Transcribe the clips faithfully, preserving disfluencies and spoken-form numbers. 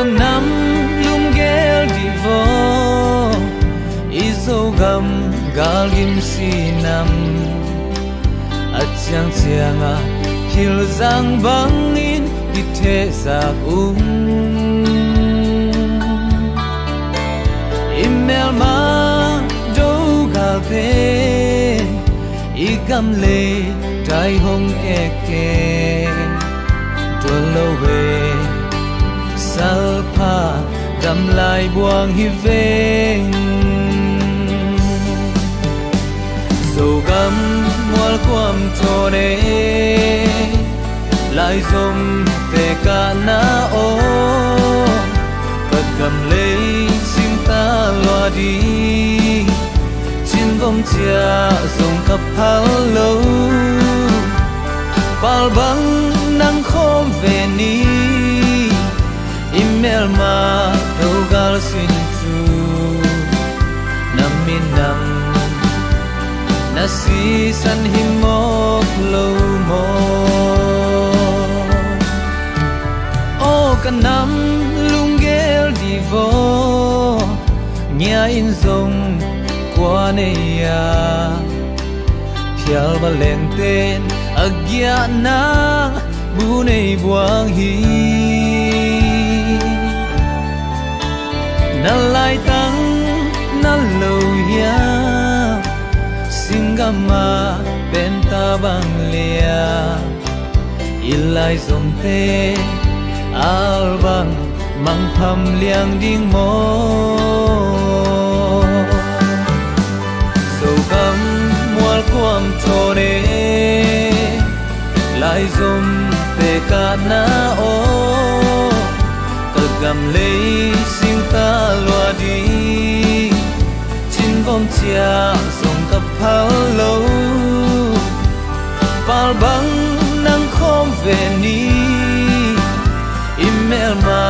Nam lunggel dih vaw, i Zogam galgim si nam. A ciangciangah philzang bangin kithehzak ung. I melma do galte, i gam lei dai hong kekke. Tuan lo e, salpha gamlai buang hi veng. Zogam mual kuam thawn e, laizom te kahna aw, ka gam lei singta lua ding. Cinvom ciah zong ka phal lo, pal bang nang khawm ve ni. I melma do gal sin cu, na minam na sisan hi mawk lo maw? Aw ka nam lunggel dih vaw, ngia in zong kua nei a, phial va lengten a giahna bu nei buang hi. Na laitang na lo hiam, singgam a penta bang lia, i laizomte al bang mangpham liang ding maw? Zogam mual kuam thawn e, laizom te kahna aw, ka gam lei singta lua ding. Cinvom ciah zong ka phal lo, pal bang nang khawm ve ni. I melma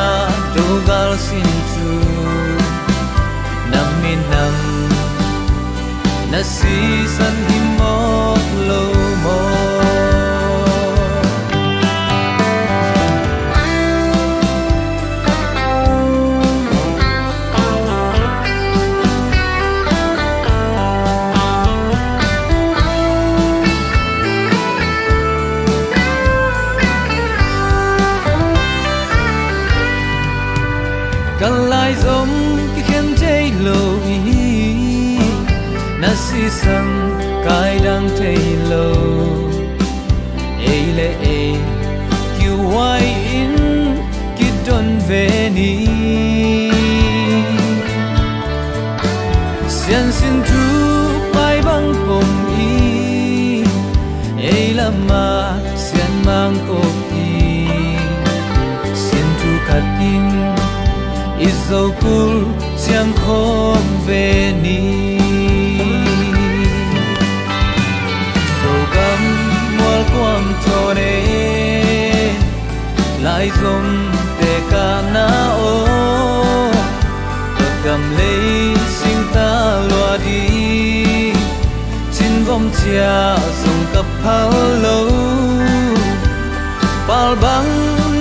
do gal sin cu, na minam na sisan hi mawk lo maw? Ka laizom kikhen thei lo hi, na sisan kaidang thei lo. Ei le ei kiuai in kidon ve ni. Siansin thu pai bang pom i, ei lama sian mangkop i, sin thu khat in i Zokul ciang khawm ve ni. Zogam mual kuam thawn e, laizom te kahna aw, ka gam lei singta lua ding. Cinvom ciah zong ka phal lo, pal bang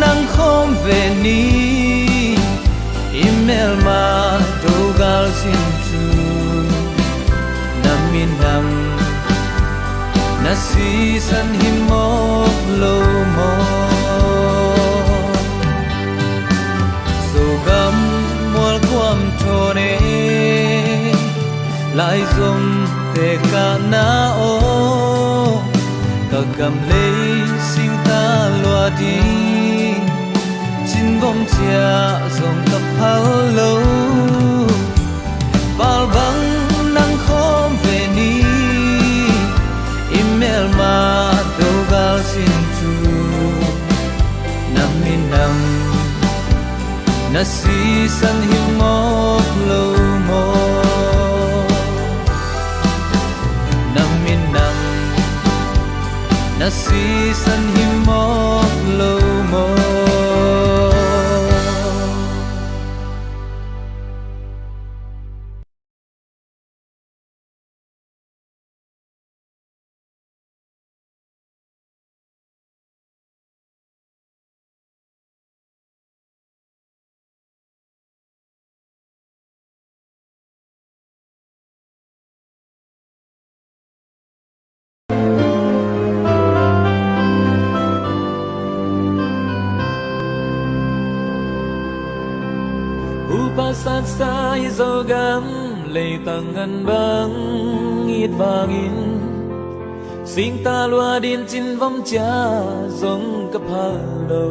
nang khawm ve ni. I melma do gal sin cu, na minam na sisan hi mawk lo maw? Zogam mual kuam thawn e, laizom te kahna aw, ka gam lei singta lua ding. Cinvom ciah zong ka phal lo, pal bang nang khawm ve ni. I melma do gal sin cu, na minam na sisan hi mawk lo maw? Na minam na sisan hi mawk lo maw? Saksa i Zogam leitang ngan bang it vangin, singta lua din cinvom cia zong ka phal lo.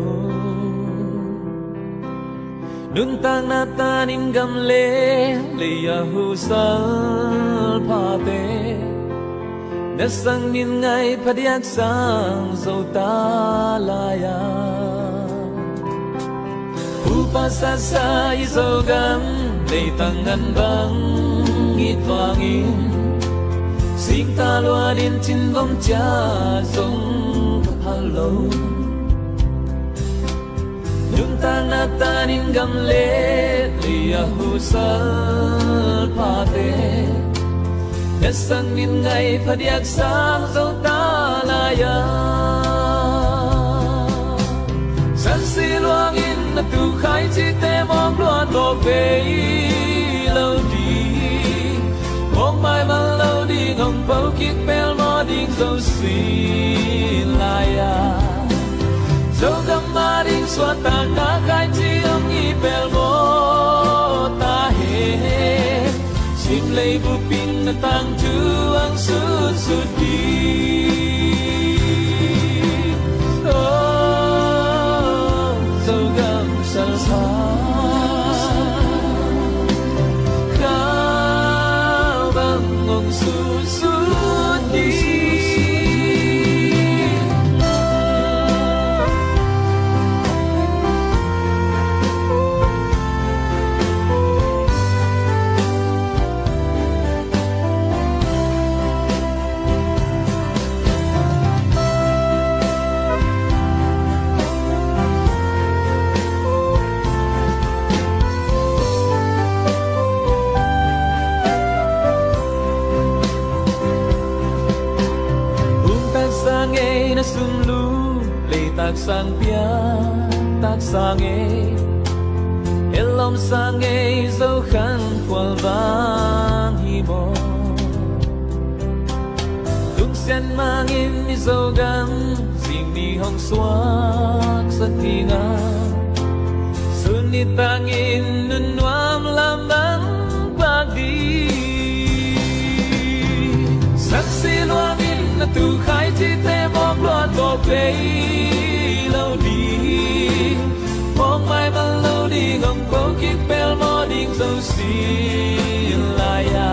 Nuntakna tanin gam le lei a husal phate, na sang min ngai phadiak sang zo ta lai-a. Upa sasa i Zogam leitang ngan bang it vangin, singta lua din cinvom cia zong ka phal lo. Nuntakna tanin gam le lei a husal phate, na sang min ngai phadiak sang zo ta lai-a. Sansi luangin na tukhai cite mawk luan mawk vei lo ding, mawk maimal lo ding, hong po kik pelmaw ding zo sin lai-a. Zogam a ding suahtakna khaici hong hi pelmaw ta hen. Sim lei bup in na tangthu hong sutsut ding. Oh, Zogam salsa, kau bang hong sutsut ding. Hum taksa ngei na sum lu, lei taksa piak taksa ngei, helom sa ngei zo khan khual vang hi maw. Lungsian mangin i Zogam zing ni hong suaksak ding a, sun ni tangin nunnuam lam bang pak ding. Sansi luangin na tukhai cite mawk luat mawk vei lo ding, mawk maimal lo ding, hong po kik pelmaw ding zo sin lai-a.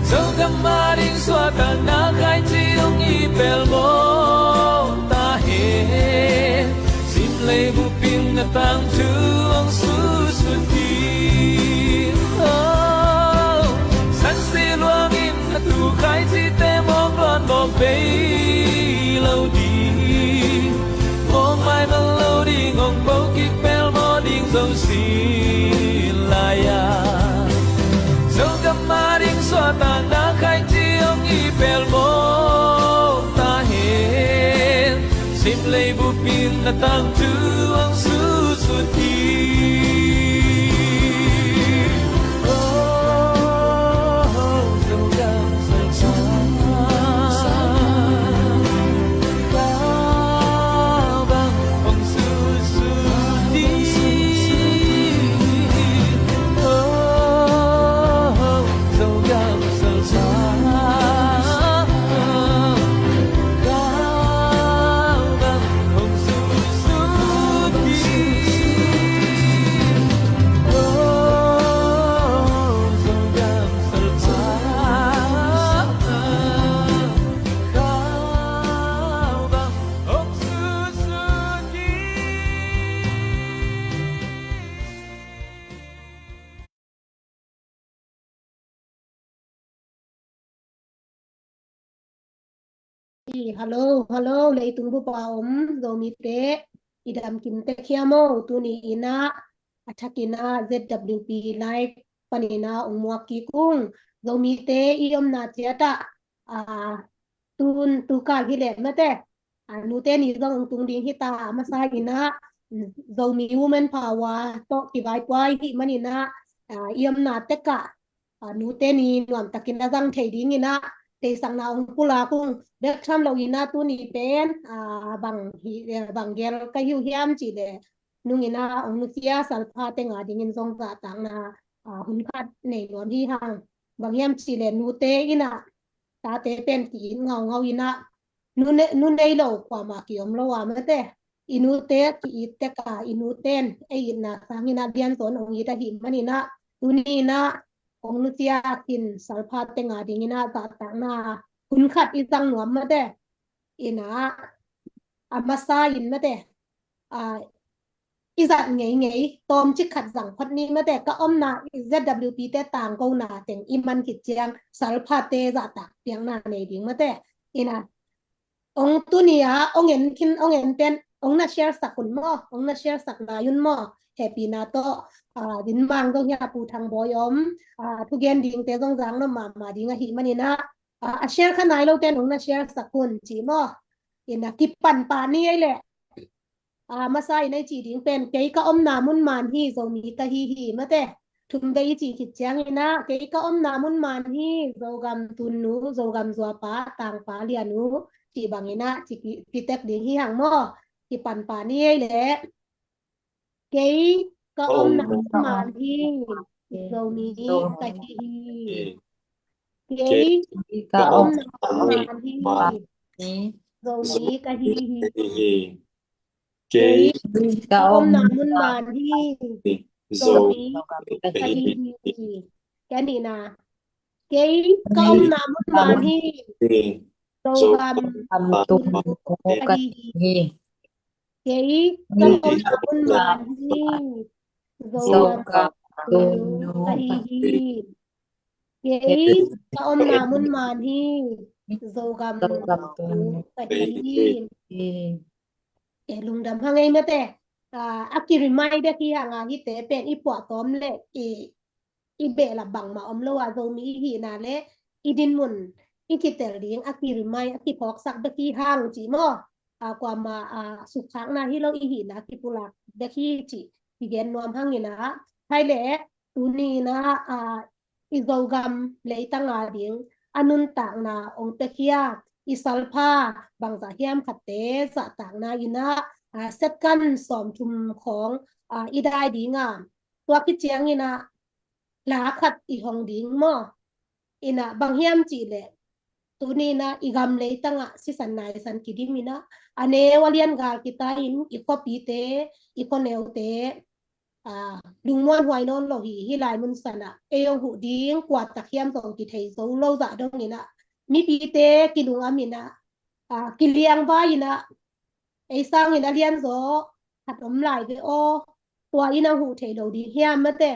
Zogam a ding suahtakna khaici hong hi pelmaw ta hen. Sim lei bup in na tangthu hong sutsut ding. Oh, sansi luangin na tukhai cite mawk luat mawk vei lo ding, mawk maimal lo ding, hong po kik pelmaw ding zo sin lai-a. Zogam a ding suahtakna khaici hong hi pelmaw ta hen. Sim lei bup in na tangthu hong sutsut ding. Oh, Zogam salsa, kau bang hong sutsut ding. Oh, Zogam salsa, kau bang hong sutsut ding. Oh, Zogam salsa, kau bang hong sutsut ding. Hello, hello, leitung bup a om Zomite, i dam kim tek hiam aw? Tuni in ah a thakin ah Z W P Live panin ah ong muak kik ung. Zomite i omna ciat ah, a, tun tukal hi leh mate, a, nute ni zong ong tung ding hi ta, a masa in ah Zomi Women Power tawh kivaipuak ahih manin ah, a, i omna tek ah, a, nute ni nuamtakin a zang thei dingin ah theihsakna ong pulak ung. Bek tham lo in ah tuni pen, a, bang hi, bang gel ka hi uh hiam cih leh, nung in ah ong nusia salpha teng a dingin zong zahtakna, ah, hun khat nei nuam hi hang. Bang hiam cih leh nute in ah tate pen ki-it ngaungau in ah, nu ne-, nu nei lo kuamah ki-om lo a mate. I nute ki-it tek a, i nute in ei itna sangin ah lianzaw in ong it ahih manin ah, tuni in ah ong nusia khin salpha teng a dingin ah zahtakna hun khat i zang nuam mate. In ah, a masa in mate, ah, i zat ngeingei, tawmcik khat zang phot ni mate, ka omna ZWP te tangkona teng i man khit ciang salphate zahtak piakna nei ding mate. In ah, ong tuni a ong en khin, ong en pen ong na share sak un maw, ong na share sak lai un maw, hehpihna tawh, ah, din mang dong hi a, Pu Thang Bawi om, ah, thugen dingte zong zang nuam mahmah ding ahih manin ah, ah, a share kha nai lote in ong na share sak un ci maw. In ah kipan pah ni ei leh. Ah, masa in ei cih ding pen, kei ka omna mun man hi, Zomi ka hi hi mate. Thum vei i cih khit ciangin ah, kei ka omna mun man hi, Zogam tunnu, Zogam zuapa, tangpa lianu, cih bangin ah ci pi-, pitek ding hi hang maw. Kipan pah ni ei leh. Kei ka omna mun man hi, Zomi ka hi hi. Kei ka omna mun man hi, Zomi ka hi hi. Kei ka omna mun man hi, Zomi ka hi hi. Ka nihna. Kei ka omna mun man hi, Zogam tunnu ka hi hi. Kei ka omna mun man hi, Zogam tunnu ka hi hi. Kei ka omna mun man hi, Zogam tunnu ka hi hi. E, lungdam hang ei mate. Ah, a ki-remind bek hi hang a, hihte pen i puah tawm leh i, i behlap bangmah om lo a, Zomi i hihna leh i dinmun i kitel ding a ki-remind, a kiphawksak bek hi hang ci maw. Ah, kuamah, ah, sukkhakna hi lo, i hihna kipulak bek hi cih kigen nuam hang in ah. Hai leh tuni in ah, ah, i Zogam leitang a ding a nuntakna ong pia khia, i salpha bangzah hiam khatte zahtakna in ah, ah, second sawmthum khawng, ah, i dai ding a, tua khit ciangin ah la khat i hong ding maw. In ah bang hiam cih leh, tuni in ah i gam leitang ah sisan naisan kidim in ah, a neu a lian gal kita in i khuapite, i khuaneute, ah, lungmuanhuai nawn lo hi, hih lai mun san ah ei ong huh ding kua tak hiam zong kithei zo lo zah dong in ah, mipite kilungam in ah, ah, kiliangvai in ah, ei sangin a lianzaw khat om lai ve aw, tua in a huh thei lo ding hiam mate.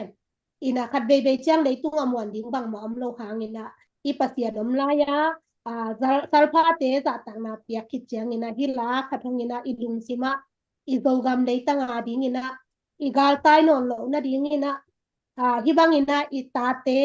In ah khat veivei ciang leitung a muan ding bangmah om lo hang in ah, i Pasian om lai a, ah, sal-, salphate zahtakna piak khit ciangin ah, hih la khat hong in ah i lungsim ah, i Zogam leitang a ding in ah, i galtai nawn loh nading in ah, ah, hih bang in ah i tate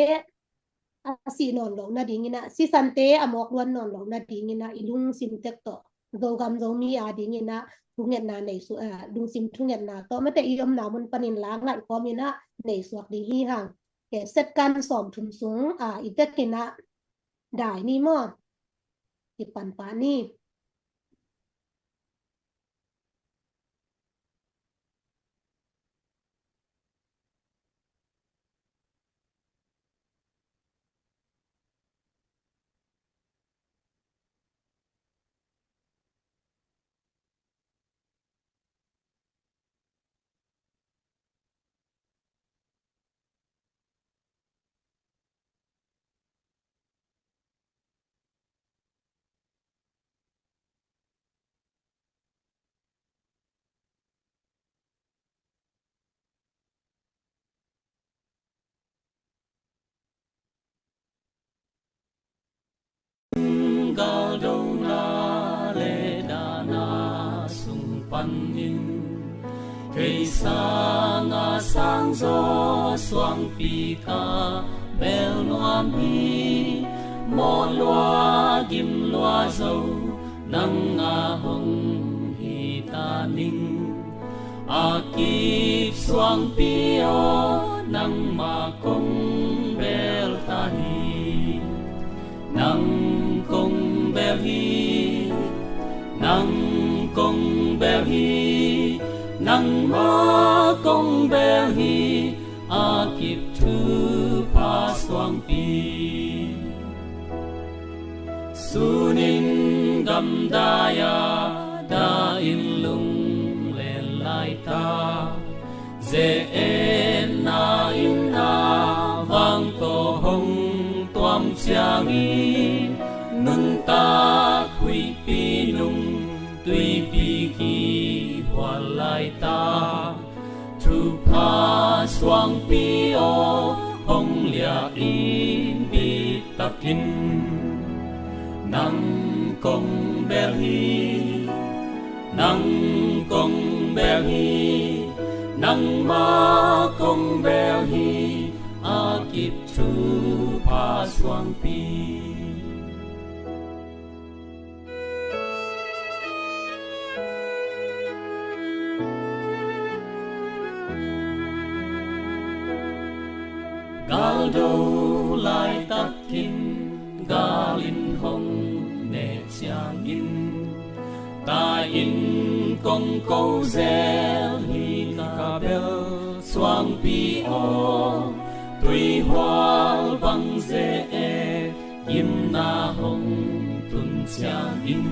a sih nawn loh nading in ah, sisante a mawk luan nawn loh nading in ah, i lungsim tek tawh, Zogam Zomi a ding in ah thungetna nei su-, ah, lungsim thungetna tawh mate, i omna mun panin la ngaih kawm in ah nei suak ding hi hang. Ke, second sawmthum sung, ah, i vek in ah dai ni maw. Kipan pah ni. Galdona le dahna sung panin kei sanga sangzaw suangpi ka bel nuam hi. Mawh lua gim lua zo nang a hong hi ta ning. A kip suangpi aw, nangmah kong bel ta hi. Nang kong bel hi, nang kong bel hi. Nangmah kong bel hi a kip thupha suangpi. Sunin gamdai-a dah in lunglen laitak, ze-etna in a vang tawh hong tuam ciangin, nuntak huihpi nung tuipi kihhual laitak, thupha suangpi aw hong liah in bit takin. Nang kong bel hi, nang kong bel hi, nangmah kong bel hi a kip thupha suangpi. Galdo laitakin gal in hong ne ciangin, tai-in kong ko zel hi ka bel suangpi aw, tuihual bang ze-et gimna hong tun ciangin,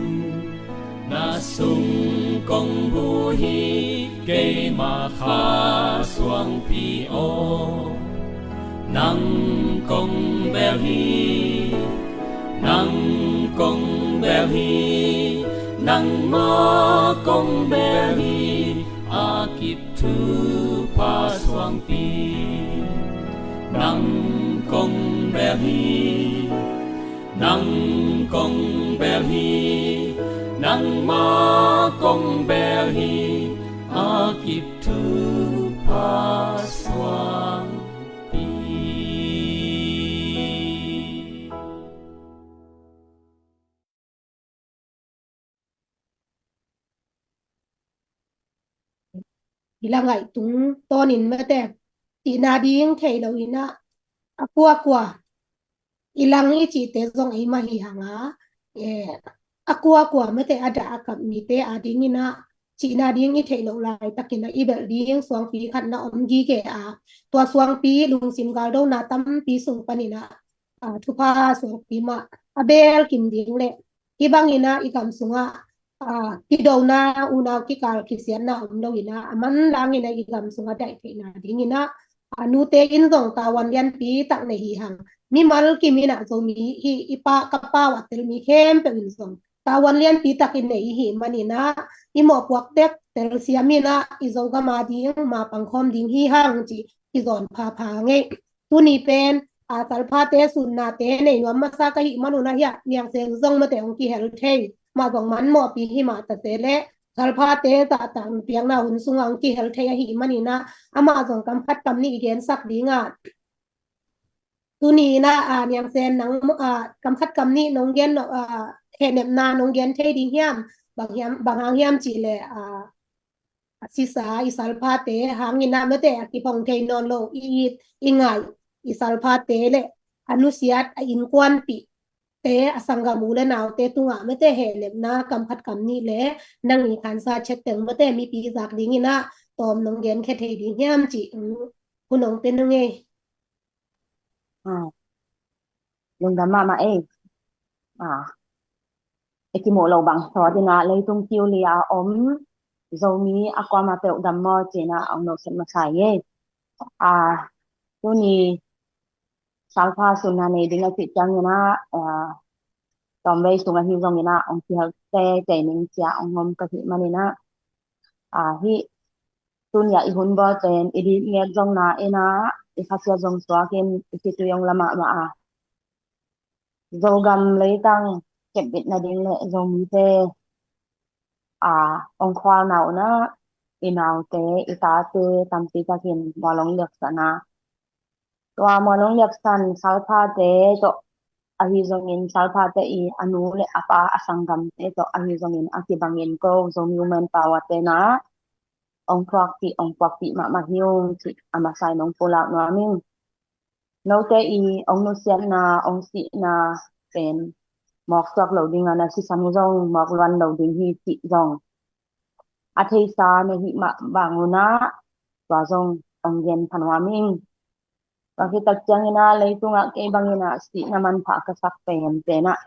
na sung kong bu hi keima kha suangpi aw. Nang kong bel hi, nang kong bel hi, nangmah kong bel hi a kip thupha suangpi. Nang kong bel hi, nang kong bel hi, nangmah kong bel hi a kip thupha suangpi. I la ngaih tungtawnin mate, cihna ding thei lo in ah, a kuakua i lang i cihte zong ei mah hi hang a, eh, a kuakua mate a dah a kap mite a dingin ah, cihna ding i theih loh laitakin ah i belh ding suangpi khat na om gige a, tua suangpi lungsim galdona tampi sung panin ah, ah, thupha suangpi mah a beel kim ding le hih bangin ah i gam sungah, ah, kidona, unau kikal kisiatna om loin ah, a manlangin ah i gam sungah daih theihna dingin ah, ah, nute in zong tavuan lianpi tak nei hi hang. Mimal kimin ah Zomi hi, i pa, ka pau a tel mi khempeuh in zong tavuan lianpi tak i nei i hih manin ah, i mawhpuak tek telsiam in ah i Zogam a ding mapang khawm ding hi hang ci kizawn phapha ngei. Tuni pen, a, salphate sunnate nei nuam masa ka hih manun ah hiah Niang Sen zong mate hong kihel thei. Mah zong man mawhpi hi mah ta se leh, salphate zahtak piakna hun sungah hong kihel thei ahih manin ah, amah zong kam khat kam nih i gensak ding ah. Tuni in ah, a, Niang Sen nang, a, kam khat kam nih nong gen, a, hehnepna nong gen thei ding hiam? Bang hiam, bang hang hiam cih leh, a, a sisa i salphate hangin ah mate a kiphong thei nawn lo i it i ngaih i salphate le a nusiat a innkuanpihte a sanggam u le naute tungah mate hehnepna kam khat kam nih le nang i khansa chet teng mate mipi zak dingin ah tawm nong genkhia thei ding hiam cih, um, hun nong pe nung ei. Ah, lungdam mahmah ei. Ah, i kimuh loh bang sawt in ah leitung kiu li a om Zomi a kuamah peuh dam maw ci-in ah hong nopsep masa ei. Ah, tuni salpha sunna nei ding a cih ciangin ah, ah, tawmvei sung ahi zongin ah hong kihel teitei ning ci-a hong om ka hih manin ah, ah, hih tuni a i hun bawl pen i dit nget zong na in ah, i khasiat zong suak in i khitui hong la mahmah a, Zogam leitang kepbit nading le Zomite, a, hong khualna un ah i naute, i tate tampi takin mual hong liaksan a, tua mual hong liaksan salphate tawh ahi zongin salphate i a nu le a pa a sanggamte tawh ahi zongin a kibangin ko Zomi Women Power te na hong thuakpih hong puakpih mahmah hi ung cih a masa in hong pulak nuam ing. Note i hong nusiatna hong sihna pen mawk suak lo ding a, na sisan uh zong mawk luan lo ding hi cih zong a theisa na hih mah bang un ah tua zong ong gen pha nuam ing. Tua khit tak ciangin ah leitungah kei bangin ah sihna manpha ka sak pen pen ah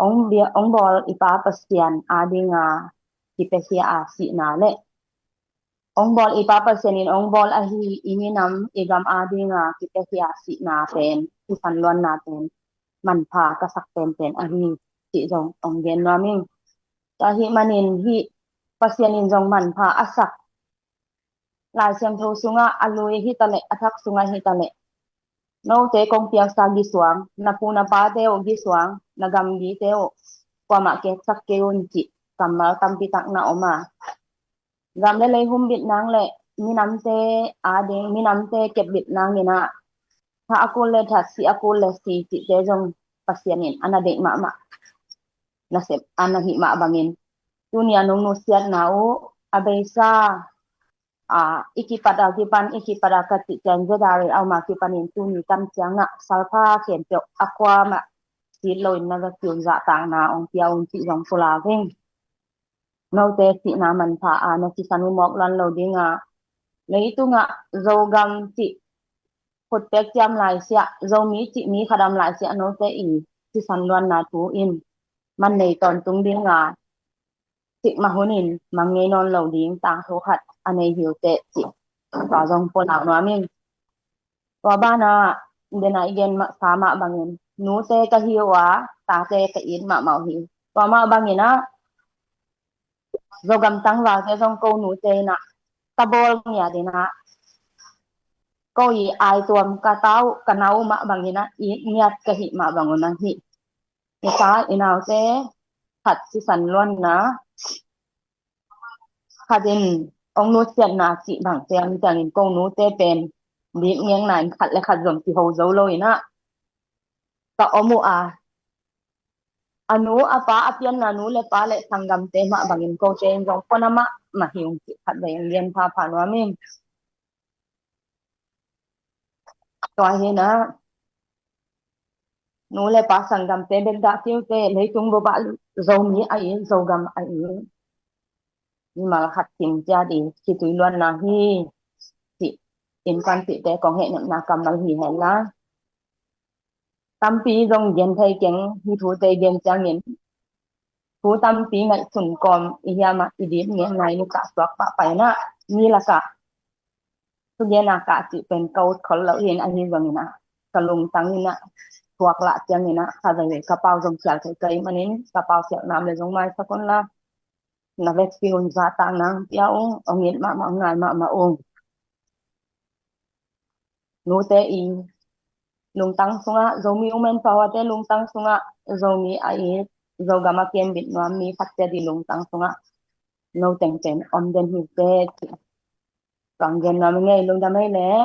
ong bia, ong bawl i Pa Pasian adinga kipiakhia a sihna le ong bawl i Pa Pasian in ong bawl ahi i minam i gam adinga kipiakhia a sihna pen, sisan luanna pen manpha ka sak pen pen ahi cih zong ong gen nuam ing. Tua ahih manin hih Pasian in zong manpha a sak Lai Siangtho sungah a lui hi ta leh, a thak sungah hi ta leh, note kong piaksa gisuang, na pu na pate uh gisuang, na gamgite uh kuamah keksak kei un cih kammal tampi tak na om a, gam le lei humbit nang le minamte ading, minamte kepbit nangin ah, tha a kul le that, si a kul le si cihte zong Pasian in a na deih mahmah nasep a na hih mah bangin, tuni a nong nusiatna uh a beisa, a, i kipat a kipan, i kipat a ka cih ciang zedari a om a kipanin tuni tan ciangah salpha khempeuh a kuamah sit loin na va kiun zahtakna ong pia un cih zong pulak ing. Note sihna manpha a na sisan uh mawk luan lo dingah, leitungah Zogam cih khutpek ciam laisiah, Zomi cih mi khat a om laisiah note i sisan luanna thu in man nei tawntung dingah, sih mah hunin mang ngei nawn lo ding tangthu khat a nei hi uh teh cih tua zong pulak nuam ing. Tua banah, den a i gen mah sa mah bangin, nute ka hi uh a, tate ka it mahmah uh hi. Tua mah bangin ah Zogam tangvalte zong ko nute in ah ka bawl ngiat in ah, ko i aituam ka ta uh, ka na uh mah bangin ah it ngiat ka hih mah bang un ah hih i ta i naute khat sisan luanna khat in ong nusiatna cih bangte a mi ciangin ko nute pen dip ngengna in khat le khat zong kiho zo lo in ah ka om uh a, a nu a pa a pianna nu le pa le sanggamte mah bangin kote in zong pona mahmah hi ung cih khat vei ong gen phapha nuam ing. Tua hi in ah nu le pa sanggamte bek dah kiute, leitung bup ah Zomi a it, Zogam a it, mimal khat kim cia ding khitui luanna hi cih innkuan cihte kong hehnepna kammal hi hen la, tampi zong gen thei keng, hih thute gen ciangin thu tampi ngaihsun kawm i hiam ah i dip ngengna in i kah suak pahpah in ah, mi lakah thugen a kah cih pen ka ut khol lo hi in, ahi zongin ah ka lungtang in ah thuak lah ciangin ah kha veve ka pau zong khial thei ka hih manin ka pau khial nam le zong maisak un la, na vekpi un zahtakna ong pia ung, ong it mahmah, ong ngai mahmah ung. Nute i lungtang sungah, Zomi Women Power te lungtang sungah, Zomi a it, Zogam a kembit nuam mi khat cia di lungtang sungah no tengteng om den hi te cih kong gen nuam ing ei, lungdam ei leh.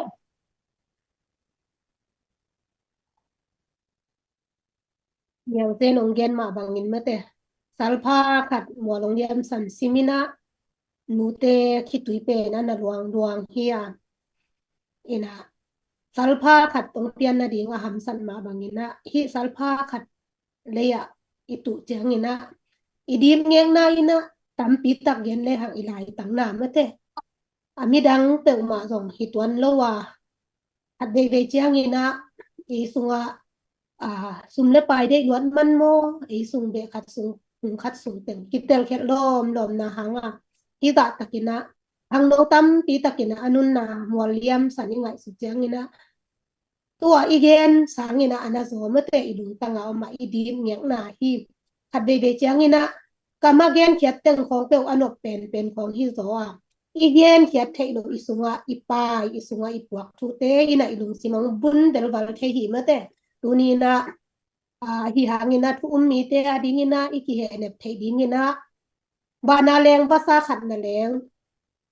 Niangte nong gen mah bangin mate, salpha khat mual ong liamsan sim in ah nute khitui pen a na luangluang hi a, in ah salpha khat ong pian nading a hamsat mah bangin ah hih salpha khat lei ah i tuh ciangin ah i dip ngekna in ah tampi tak gen le hang i laitangna mate, a midang peuhmah zong hi tuan lo a, khat veivei ciangin ah ei sungah, ah, sum le pai deih luat man maw, ei sung beh khat sung, hung khat sung teng kitel khiat lawmlawmna hang a, hih zah takin ah khangno tampi takin ah a nunna mual liamsan i ngaihsut ciangin ah tua i gen sangin ah a na zaw mate, i lungtang a om a i dip ngekna hi. Khat veivei ciangin ah ka ma genkhiat teng khawng peuh a nop penpen khawng hi zaw a, i genkhiat theih loh i sungah i pai, i sungah i puak thute in ah i lungsim ong bun velval thei hi mate. Tuni in ah, ah, hih hangin ah thu um mite a dingin ah i kihehnep theih dingin ah vana leng vasa khat na leng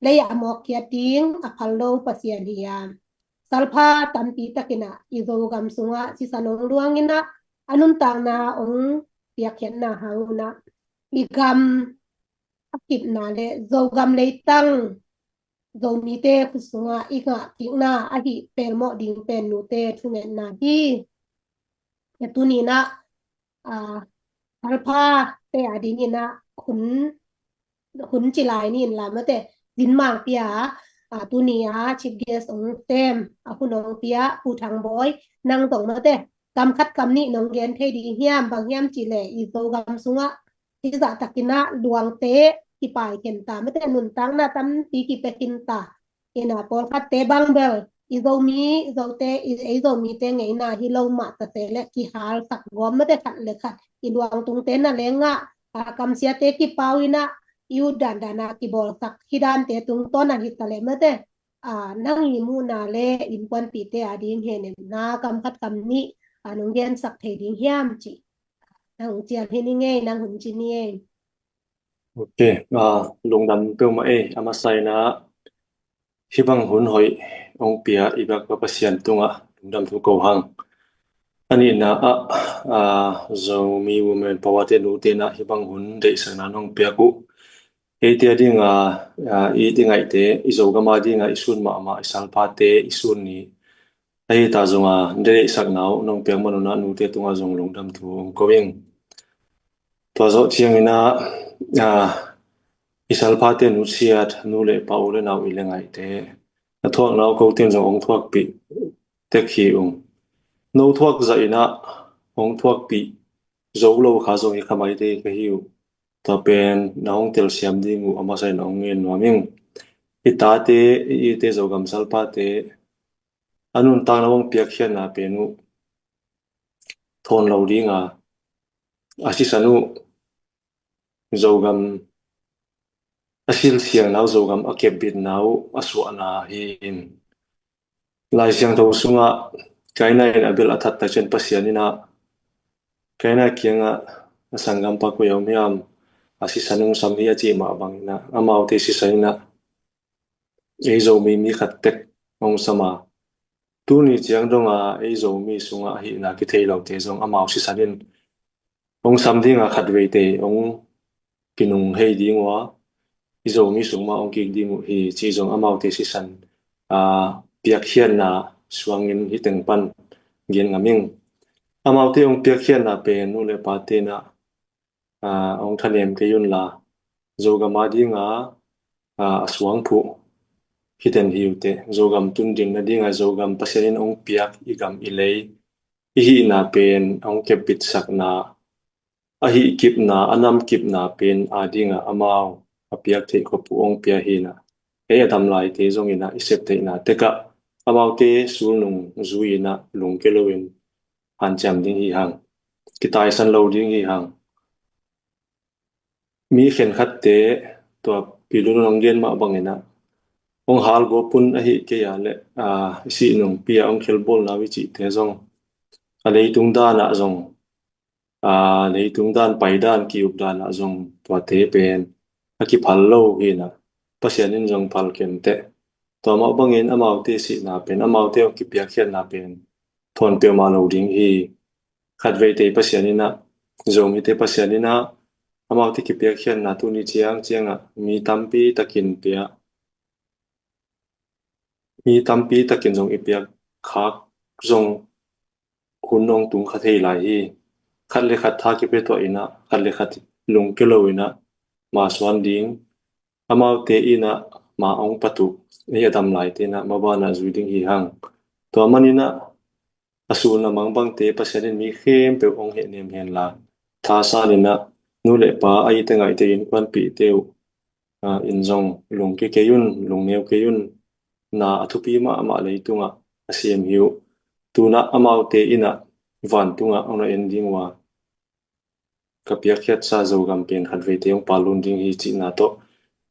lei a mawkkhiat ding a phal lo Pasian hi a, salpha tampi takin ah i Zogam sungah sisan ong luangin ah a nuntakna ong piakkhiatna hang un ah i gam a kipna le Zogam leitang Zomite khut sungah i ngah kikna ahi pelmawh ding pen nute thungetna hi. Tuni in ah, ah, salpha te a dingin ah hun hun ci lai ni in la mate, zin mang pia a, tuni a chief guest ong sem a hun ong pia Pu Thang Bawi, nang tong mate kam khat kam nih nong gen thei ding hiam? Bang hiam ci le i Zogam sungah hizah takin a luangte kipai khen ta mate, nuntakna tampi kipia khin ta. Ina pawlkhatte bang bel i Zomi, i Zote, i, ei Zomite ngeina hi lo mah ta se le kihal sak gawm mate, khat le khat i luangtungte na lengah a kamsiate kipau ina i ut dandan a kibawlsak hi dante tungtawn a hi ta le mate, a, nang i muhna le innkuanpite a ding henemna kam khat kam nih a nong gensak thei ding hiam ci. Nang cial hi ni ngei, nang hun ci ni ei. Ok, a, lungdam peuhmah ei, a masa ina hih bang hun hoih ong pia i biak pa Pasian tungah lungdam thu ko hang. A nihna ah, a, Zomi Women Power te nute na hih bang hun deihsakna nong piak uh eite a dinga, a, i ti ngaihte, i Zogam a dinga i sun mahmah i salphate i sun ni ahi ta zong a, deihsakna uh nong piak manuna nute tunga zong lungdam thu ong ko ing. Tua zawh ciangina, a, i salphate nusiat nu le pa u le nau i le ngaihte a thuakna uh koten zong ong thuakpih tek hi ung. No thuak zah ina ong thuakpih zo lo kha zong i kha maite ka hi uh. Tua pen na hong telsiam ding uh a masa in hong ngen nuam ing. I tate, i ite Zogam salphate a nuntakna hong piakkhiatna pen uh thawn lo dinga, a sisan uh Zogam a silsiangna uh, Zogam a kepbitna uh a suahna hi in. Lai Siangtho sungah Kaina in Abel a that tak ciang Pasian ina Kaina kiangah a sanggampa koi a om hiam, a sisan ong sam hi a cih mah bangina amaute sisan ina ei Zomi mi khat tek ong sam a, tuni ciang donga ei Zomi sungah ahihna kithei lote zong amau sisan in ong sam dinga khat veite ong kinung hei ding uh a, i Zomi sung mah ong kik ding uh hi cih zong amaute sisan, a, piakkhiatna suangin hi teng pan gen ngam ing. Amaute ong piakkhiatna pen nu le pate na, a, ong thanem kei un la, Zogam a dinga, a, a suangphuh hi den hi uh teh. Zogam tunding na dinga Zogam Pasian in ong piak i gam i lei i hihna pen ong kepbitsakna, a hih kipna, a nam kipna pen a dinga amau a piak theih khop uh ong pia hi na. Ei a dam laite zong ina i sep theihna tekah amaute sulnung zui ina lungke loin hanciam ding hi hang, kitaisan lo ding hi hang. Mi khenkhatte tua pilun ong gen mah bangina ong hal gawp un ahi kei a le, a, i sihnungpi a ong khelbawlna uh i cihte zong a leitung dana zong, a, leitung dan, paidan, ki-up dana zong tuate pen a kiphal lo hi na, Pasian in zong phal kenteh. Tua mah bangin amaute sihna pen, amaute ong kipiakkhiatna pen thawn peuhmah lo ding hi. Khat veite Pasian ina, Zomite Pasian ina amaute kipiakkhiatna tuni ciang cianga mi tampi takin pia, mi tampi takin zong i piak khak zong hun ong tung kha thei lai hi. Khat le khat tha kipia tuah ina, khat le khat lungke lo ina ma suan ding, amaute ina ma ong pat uh, ei a dam laite ina mabana zui ding hi hang. Tua manina a sulna mangbangte Pasian in mi khempeuh ong hehnem hen la, thasan ina nu le pa, a ite ngaihte, innkuanpihte uh, a, in zong lungke kei un, lungneu kei un. Na a thupi mahmah leitungah a sem hi uh. Tuna amaute ina vantunga ong na en ding uh a, ka piakkhiatsa Zogam pen khat veite ong palun ding hi cihna tawh,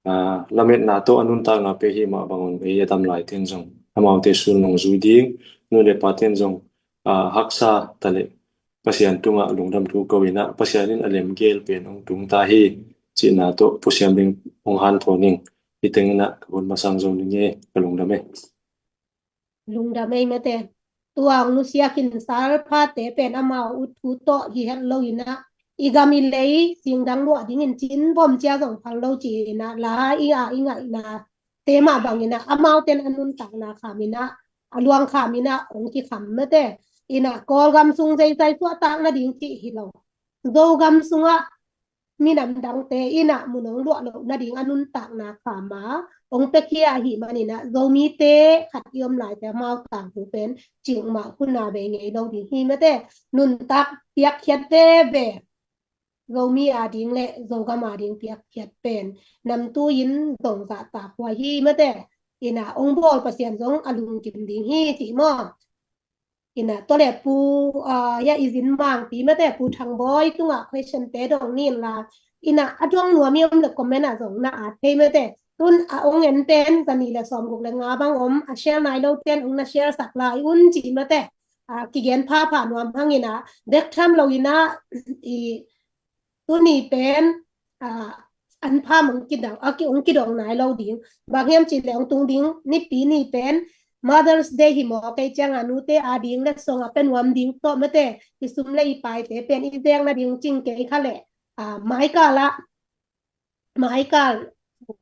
a, lametna tawh a nuntakna pia hi mah bangun ei a dam laiten zong amaute sulnung zui ding, nu le paten zong, a, haksa ta le Pasian tungah lungdam thu ko ina, Pasian in a lemgel pen ong tung ta hi cihna tawh pusiam ding ong hanthawn ing. Hi teng ina ka hun masang zo ning e, ka lungdam e. Lungdam ei mate. Tua ong nusia khin salphate pen amau ut thu tawh hi het lo ina, i gam i lei singdang luah dingin cin bom cia zong phal lo ci ina, la i a i ngaihna te mah bangina amauten a nuntakna kham ina, a luang kham ina ong kikham mate. Ina Kawlgam sung zeizai suahtak nading cih hi lo, Zogam sungah minam dangte in ah mun hong luah loh nading a nuntakna kham a hong piakhia ahih manin ah Zomite khat i om laite amau tangthu pen cikmah hun a bei ngei lo ding hi mate. Nuntak piakkhiat veve Zomi ading le Zogam ading piakkhiat pen namtui in zong zahtakhuai hi mate. In ah hong bawl Pasian zong a lungkim ding hi cih maw? In ah tua le Pu, ah, ya i zin mangpi mate, Pu Thangbawi tungah question te dong ni in la. In ah a dong nuam i om le comment ah zong na at thei mate. Tun a hong en pen zani le sawmguk le nga bang om, a share nai lo ten hong na share sak lai un cih mate. Ah, kigen phapha nuam hang in ah bek tham lo in ah i tuni pen, ah, an pham hong kidong, a ki, hong kidong nai lo ding. Bang hiam cih le hong tung ding Nipi ni pen Mother's Day hi maw, kei ciang a nute ading le song a pia nuam ding tawh mate, i sum le i paite pen i zek nading cing kei kha le, ah, maikal ah, maikal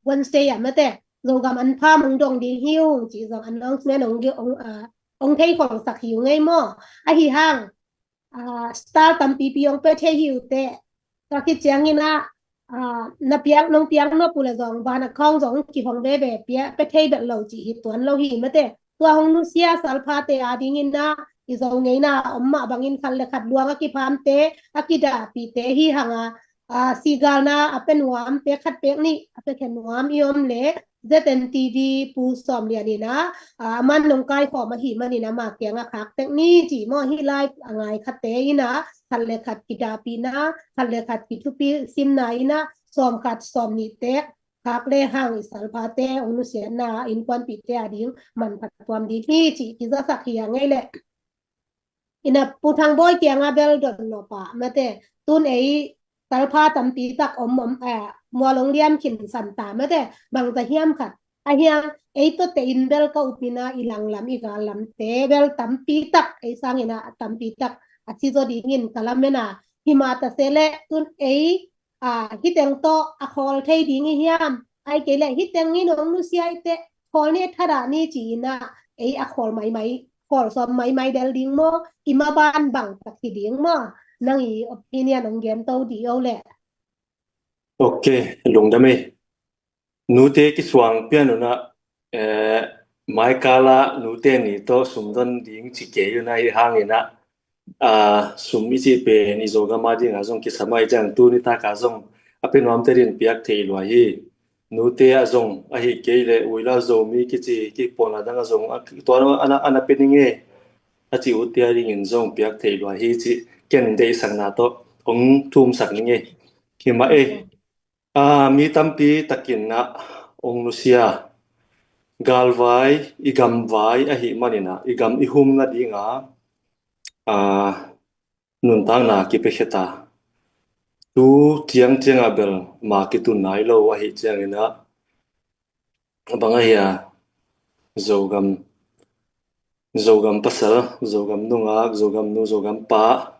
Wednesday ah mate, Zogam an pham hong dong ding hi ung cih zong announcement hong, hong, ah, hong thei khol sak hi ung ei maw. Ahi hang, ah, star tampipi hong pia thei hi uh teh. Tua khit ciangin ah, ah, na piak, nong piak nop uh le zong bank account zong kihong veve pia, pia thei bek lo cih hi tuan lo hi mate. Tua hong nusia salphate adingin ah i Zo ngeina om mah bangin khat le khat luang a kiphamte, a kidahpihte hi hang a, ah, sigalna a pia nuamte khat pek nih a pia khen nuam i om le Z N T V Pu Sawm Lian in ah, ah, aman nong kaikhawm ahih manin ama kiangah khak tek ni cih maw, hih live a ngai khatte in ah khat le khat kidahpihna, khat le khat kithupi simna in ah sawm khat sawm nih tek khak le hang i salphate hong nusiatna innkuanpihte ading manphat tuam ding hi cih kizasak hi a ngei leh. In ah Pu Thangbawi kiangah bel dot nop ah mate, tun ei salpha tampi tak om om, eh, mual hong liam khin san ta mate, bangza hiam khat. Ahi hang ei tawh teh in bel ka up in ah i langlam i gallamte bel tampi tak, ei sangin ah tampi tak a si zaw dingin ka lamen a, hi mah ta se leh tun ei, ah, hih teng tawh a khawl thei ding i hiam? Ahih kei leh hih teng in hong nusia i teh khawl ni, thadah ni ci-in ah ei a khawl maimai, khawl sawm maimai del ding maw, i maban bang tak hi ding maw? Nang i opinion hong gen to dih o leh. Ok, lungdam ei. Nute kisuang pian un ah, eh, maikal ah nute ni tawh sumdon ding ci kei un ah, ahi hangin ah, ah, sum i cih pen i Zogam ading ah zong kisam ahih ciang tuni tak ah zong a pia nuamte din piak thei lua hi. Nute ah zong ahih kei leh Uila Zomi kici kipawl a dang ah zong a, tua a na, a na pia ning e a ci utte adingin zong piak thei lua hi cih ken deihsakna tawh hong thumsak ning e. Hi mah e. Ah, mi tampi takin ah hong nusia. Galvai, i gamvai ahih manin ah i gam i hum nading ah, ah, nuntakna kipiakhia ta. Tu ciangciang ah bel ma kitun nai lo ahih ciangin ah, bang ahi a, Zogam, Zogam pasal, Zogam nungak, Zogam nu, Zogam pa,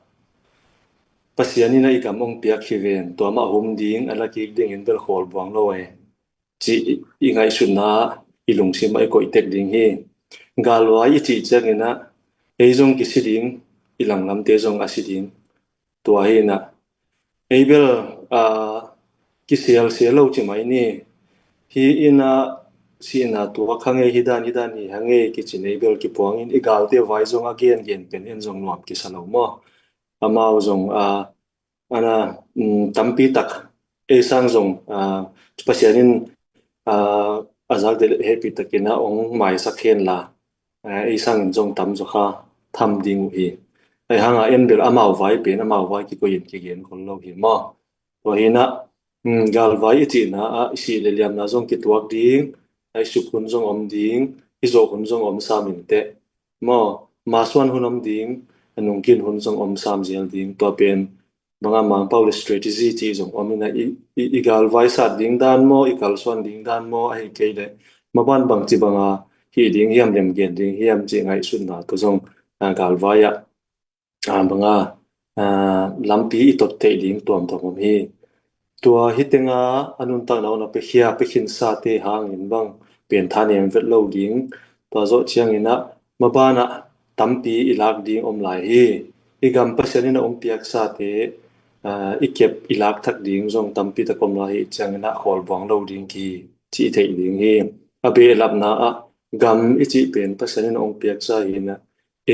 Pasian in ah i gam hong piak hi ven, tua mah hum ding a na kik dingin bel khawl buang lo e, cih i, i ngaihsutna i lungsim ah i koih tek ding hi. Galvai i cih ciangin ah ei zong kisi ding, i langlamte zong a si ding. Tua hi in ah ei bel, ah, kisialsial lo ci mai ni. Hih in ah sihna tuak hang ei, hih dan hih dan hi hang ei kici in ei bel kipuangin i galte vai zong a gengen pen en zong nuam kisa lo maw? Amau zong, ah, a na, um, tampi tak ei sang zong, ah, Pasian in, ah, a zakte hehpih takin ah hong maisak hen la, ah, ei sangin zong tamzaw kha tham ding uh hi. Ahi hang a en bel amau vai pen amau vai kikoih in kigen khol lo hi maw? Tua hi in ah, um, galvai i cihna ah i sih le liamna zong kituak ding, a i suk hun zong om ding, i zawh hun zong om sam in teh maw? Masuan hun om ding, a nungkin hun zong om sam zel ding. Tua pen bang a Mangpau le strategy cih zong om in ah i, i, i galvai sat ding dan maw, i kalsuan ding dan maw, ahih kei leh maban bangci bang a hih ding hiam, lemgen ding hiam cih ngaihsutna tawh zong, ah, galvai ah, ah, bang a, ah, lampi i tot theih ding tuamtuam om hi. Tua hih teng a a nuntakna hong piakhia, piakhinsate hangin bang pen thanem vet lo ding. Tua zawh ciangin ah maban ah tampi i lak ding om lai hi. I gam Pasian in a hong piaksate, aa, i kep i lak thak ding zong tampi tak om lai hi ciangin ah khawl buang lo ding kihi cih theih ding hi. A behlapna ah gam i cih pen Pasian in hong piaksa hi-in ah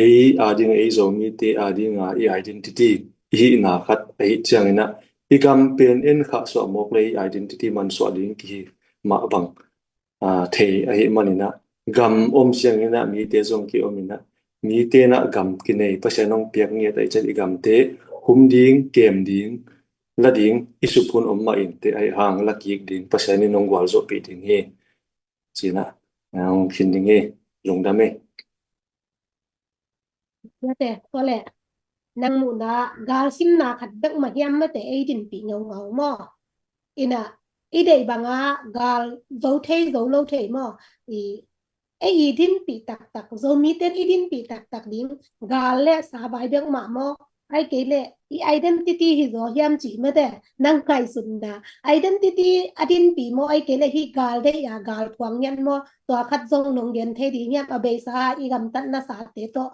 ei ading, ei Zomite adinga i identity i hihna khat ahi ciangin ah i gam pen en khahsuah mawk le i identity mansuah ding kihi mah bang aa, thei ahih manin ah gam om ciangin ah mite zong ki-om in ah mite in ah gam kinei, Pasian hong piak ngiat ahih ciang i gamte hum ding, kem ding, la ding i suk hun om mah inteh, ahih hang la kik ding, Pasian in hong gualzawhpih ding hi. Ci-in ah hong khin ding hi. Lungdam hi. Mate, tua leh nang muhna galsimna khat bek mah hiam mate, ei dinpih ngaungau maw? In ah i deih banga gal zo thei zo lo thei maw? I, ei i dinpih taktak, Zomite in i dinpih taktak ding gal le savai bek mah maw? Ahih kei leh i identity hi zaw hiam cih mate, nang ngaihsutna identity a dinpih maw, ahih kei leh hih gal deih a gal phuang ngiat maw? Tua khat zong nong gen thei ding hiam, a beisa i gamtatna sate tawh?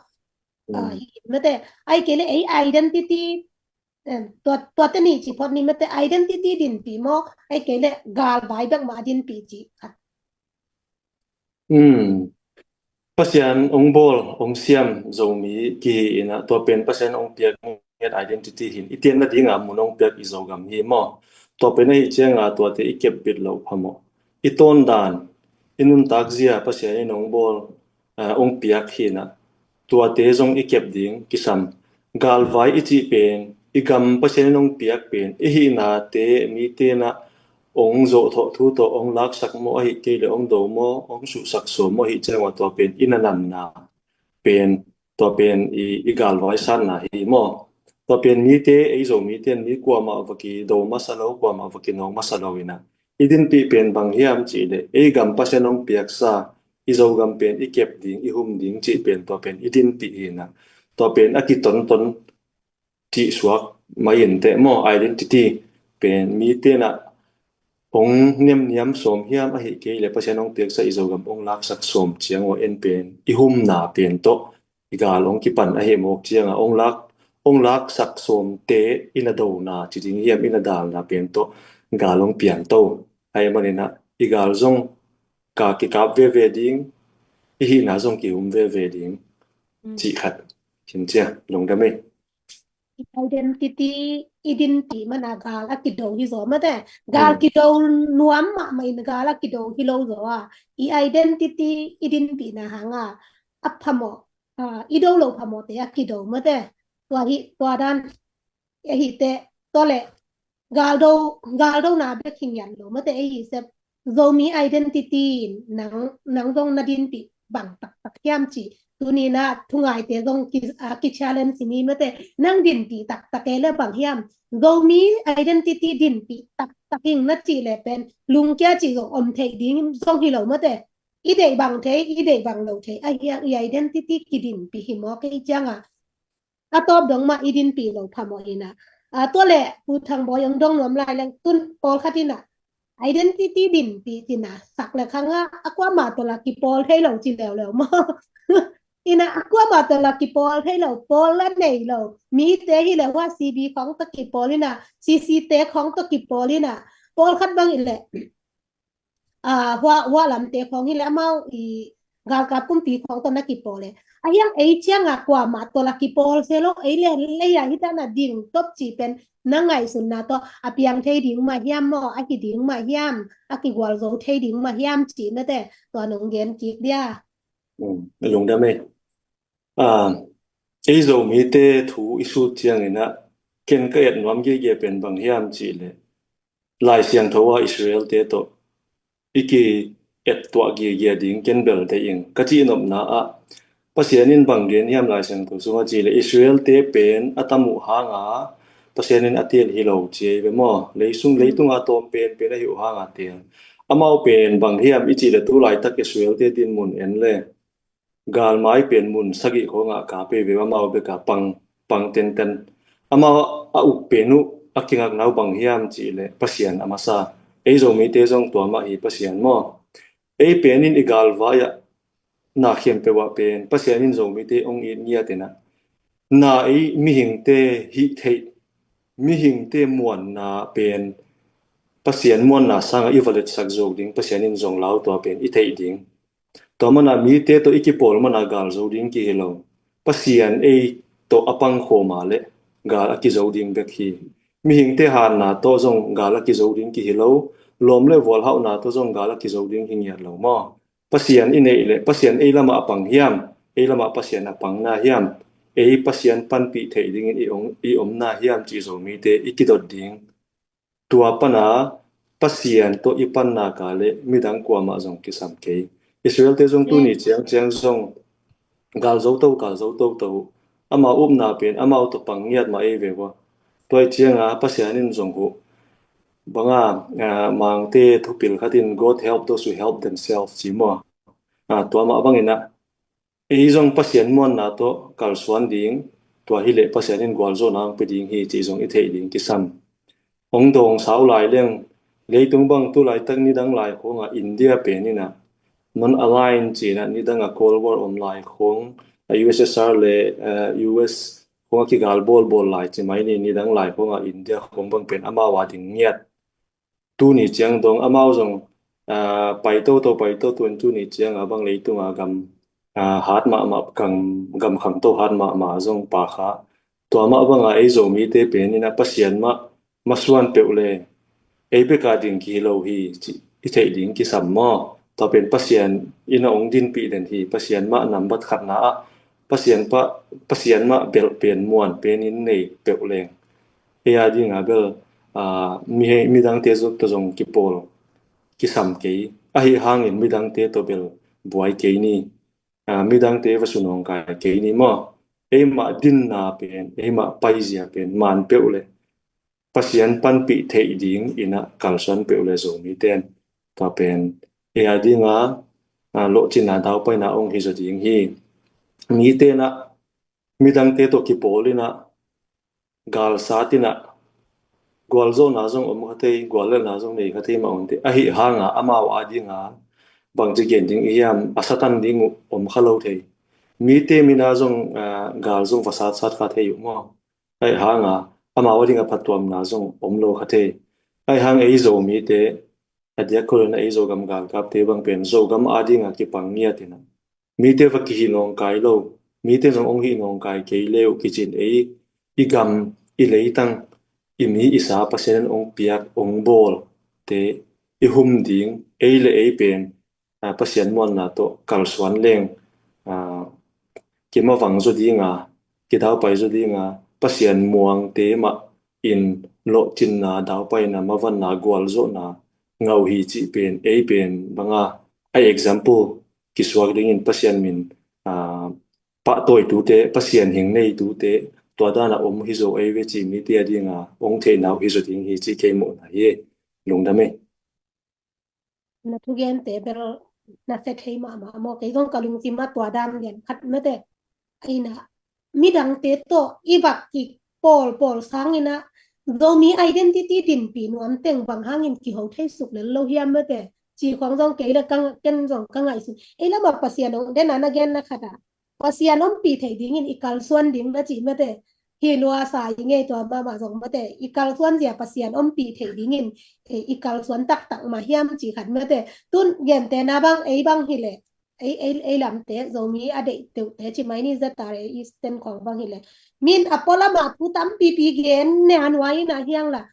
Aa, hi mate, ahih kei leh ei identity, em, tua, tuate nih cih phot ni mate, identity dinpih maw, ahih kei leh galvai bek mah a dinpih cih khat? Pasian hong bawl, hong siam Zomi kihi in ah tua pen Pasian hong piak ngiat identity hi-in i tianna dinga mun hong piak i Zogam hi maw? Tua pen ahih cianga tuate i kep bit loh phamawh. I tawndan, i nuntak zia Pasian in hong bawl, aa, hong piak hi-in ah tuate zong i kep ding kisam. Galvai i cih pen i gam Pasian in hong piak pen i hihnate mite in ah hong zawhthawh thu tawh hong laksak maw, ahih kei leh hong do maw, hong suhsak sawm maw, ahih ciangah tua pen i nanamna pen, tua pen i, i galvai sanna hi maw? Tua pen mite, ei Zomite in mi kuamah va kido masa lo, kuamah va kinawk masa lo in ah i dinpih pen bang hiam cih leh ei gam Pasian hong piaksa, i Zogam pen i kep ding, i hum ding cih pen tua pen i dinpih hi-in ah tua pen a kitonton cih suak mai inteh maw, identity pen mite in ah hong nemniam sawm hiam, ahih kei leh Pasian hong piaksa i Zogam hong laksak sawm ciang uh en pen i humna pen tawh i gal hong kipan ahih mawk ciangah hong lak, hong laksak sawmte i na dona ci ding hiam, i na dalna pen tawh gal hong piangto ahih manin ah i gal zong ka kikap veve ding, i hihna zong kihum veve ding cih khat khin cia. Lungdam ei. I identity i dinpih mana gal a kido hi zaw mate. Gal kido nuam mahmah in gal a kido hi lo zaw a, i identity i dinpihna hanga a phamawh, aa, i do lo phamawhte a kido mate. Tua hi, tua dan ahi teh, tua leh galdo, galdona bek hi ngiat lo mate, ei hi sep. Zomi identity in nang, nang zong na dinpih bang taktak hiam cih tuni in ah thungaite zong ki, aa, ki challenge ni mate, nang dinpih taktak e leh bang hiam? Zomi identity dinpih taktak ing na cih leh pen lungkia cih zong om theih ding zong hi lo mate. I deih bang thei, i deih bang lo thei ahi hang i identity kidinpih hi mawk ei ciangah a tawp dong mah i dinpih lo phamawh in ah. Aa, tua leh Pu Thang Bawi hong dong nuam lai leng tun pawlkhat in ah identity dinpih cih in ah sak leh khang ah a kuamah tawh la kipawl thei lo ci leuleu maw? In ah a kuamah tawh la kipawl thei lo, pawl la nei lo. Mite hi leh hua C B khawng tawh kipawl in ah, C C te khawng tawh kipawl in ah, pawlkhat bang hi leh aa, hua, hua lamte khawng hi leh amau i galkap kumpi khawng tawh na kipawl e. Ahi hang ei ciangah kuamah tawh la kipawl se lo, ei leh lei ah hi ta na ding top cih pen na ngaihsutna tawh a piang thei ding mah hiam maw, a hi ding mah hiam, a kigualzo thei ding mah hiam cih mate, tua nong gen kik dia. Um, lungdam ei. Aa, ei Zomite thu i sut ciangin ah ken ka et nuam giagia pen bang hiam cih leh Lai Siangtho ah Israelte tawh i ki-et tuah giagia ding ken bel deih ing. Ka cihnopna ah Pasian in bang gen hiam Lai Siangtho sungah cih leh Israelte pen a tam uh hanga Pasian in a teel hi lo ci ei ve maw? Leisung, leitunga tawm penpen ahi uh hanga teel. Amau pen bang hiam i cih leh tu laitak Israelte dinmun en leh galmai pen mun sagih khawngah kap ei ve, amau beka pang, pang tenten. Amau a uk pen uh a kingakna uh bang hiam cih leh Pasian a masa. Ei Zomite zong tua mah hi Pasian maw? Ei pen in i galvai ah na khempeuh ah pen Pasian in Zomite hong it ngiat in ah na ei mihingte hih theih mihingte muanna pen Pasian muanna sangah i va letsak zo ding, Pasian in zong lau tua pen i theih ding. Tua mana mite tawh i kipawl mana gal zo ding kihi lo. Pasian ei tawh a pangkhawma le gal a kizo ding bek hi. Mihingte hanna tawh zong gal a kizo ding kihi lo. Lawm le vualhauhna tawh zong gal a kizo ding hi ngiat lo maw? Pasian i neih le Pasian ei lamah a pang hiam? Ei lamah Pasian a pangna hiam? Ei Pasian panpih theih dingin i om, i omna hiam cih Zomite i kidot ding. Tua pana Pasian tawh i panna ka le midang kuamah zong kisam kei. Israelte zong tuni ciangciang zong gal zo to, gal zo to to. Amau upna pen amau tawh pang ngiat mah ei ve ua. Tua i cianga Pasian in zong huh. Banga, ah, Mangte thupil khatin God help those who help themselves ci maw. Ah, tua mah bangin ah ei zong Pasian muanna tawh kalsuan ding, tua hileh Pasian in gualzawhna ang pe ding hi cih zong i theih ding kisam. Hong dawng sau lai leng, leitung bang tu laitak nidang lai khawngah India pen inah non-align cinah nidangah Cold War om lai khawng, a U S S R le, eh, U S khawngah kigal bawlbawl lai ci mai ni, nidang lai khawngah India khawng bang pen amau a ding ngiat. Tuni ciang dong amau zong, ah, pai toto, pai toto in tuni cianga bang leitunga gam, ah, hat mahmah, gam, gam khangto hat mahmah zong pa kha. Tua mah banga ei Zomite pen inah Pasian mah masuan peuh le ei beka ding kihi lo hi cih i theih ding kisam maw? Tua pen Pasian inah ong dinpih den hi. Pasian mah nambat khatna ah Pasian pa, Pasian mah belh pen muan pen in nei peuh leng ei a dinga bel, ah, mi, midangte zong tawh zong kipawl kisam kei. Ahi hangin midangte tawh bel buai kei ni. Ah, midangte va sunawngkai kei ni maw? Eimah dinna pen, eimah paizia pen man peuh le Pasian panpih theih ding inah kalsuan peuh le Zomite in tua pen ei a dinga, ah, lawhcinna daupaina ong hi zaw ding hi. Mite inah midangte tawh kipawl inah galsat inah gualzawhna zong om kha thei, guallelhna zong nei kha thei mah om thei. Ahi hanga amau a dinga bangci gen ding i hiam, a Satan ding uh om kha lo thei. Mite mina zong, ah, gal zong va satsat kha thei uh maw? Ahi hanga amau a dinga phattuamna zong om lo kha thei. Ahi hang ei Zomite, a diak kholina ei Zogam galkapte bang pen Zogam a dinga kipang ngiat inah mite va kihih nawngkai lo, mite zong ong hih nawngkai kei le uh kicin ei, i gam, i leitang, i mi i sa Pasian in ong piak, ong bawl te i hum ding, ei le ei pen, ah, Pasian muanna tawh kalsuan leng, ah, kimavang zaw dinga, kidaupai zaw dinga, Pasian muangte mah in lawhcinna, daupaina, mavanna, gualzawhna ngah uh hi cih pen, ei pen banga a example kisuak dingin Pasian min, ah, pahtawi tute, Pasian hing nei tute, tua dana om hi zaw ei ve cih mite a dinga ong theihna uh hi zaw ding hi cih kei muhna hi. Lungdam ei. Na thugente bel na sia thei mahmah maw, kei zong ka lungsim ah tua dan lian khat mate. Aina midangte tawh i vak kik pawlpawl sangin ah Zomi identity dinpi nuam teng bang hangin kiho thei suk lel lo hiam mate. Ci khong zong kei le ka, ken zong ka ngaihsun. Ei lamah Pasian ong den a na gen na khat ah Pasian ompih theih dingin i kalsuan ding na cih mate. Hi lua sa i ngei tua mahmah zong mate, i kalsuan zia Pasian ompih theih dingin, eh, i kalsuan taktak mah hiam cih khat mate. Tun gentehna bang ei bang hileh, ei, ei, ei lamte Zomi a deih deuhte cih mai ni, Z R A Eastern khong bang hileh, min a pualamah thu tampipi gen ne a nuai in a hiang la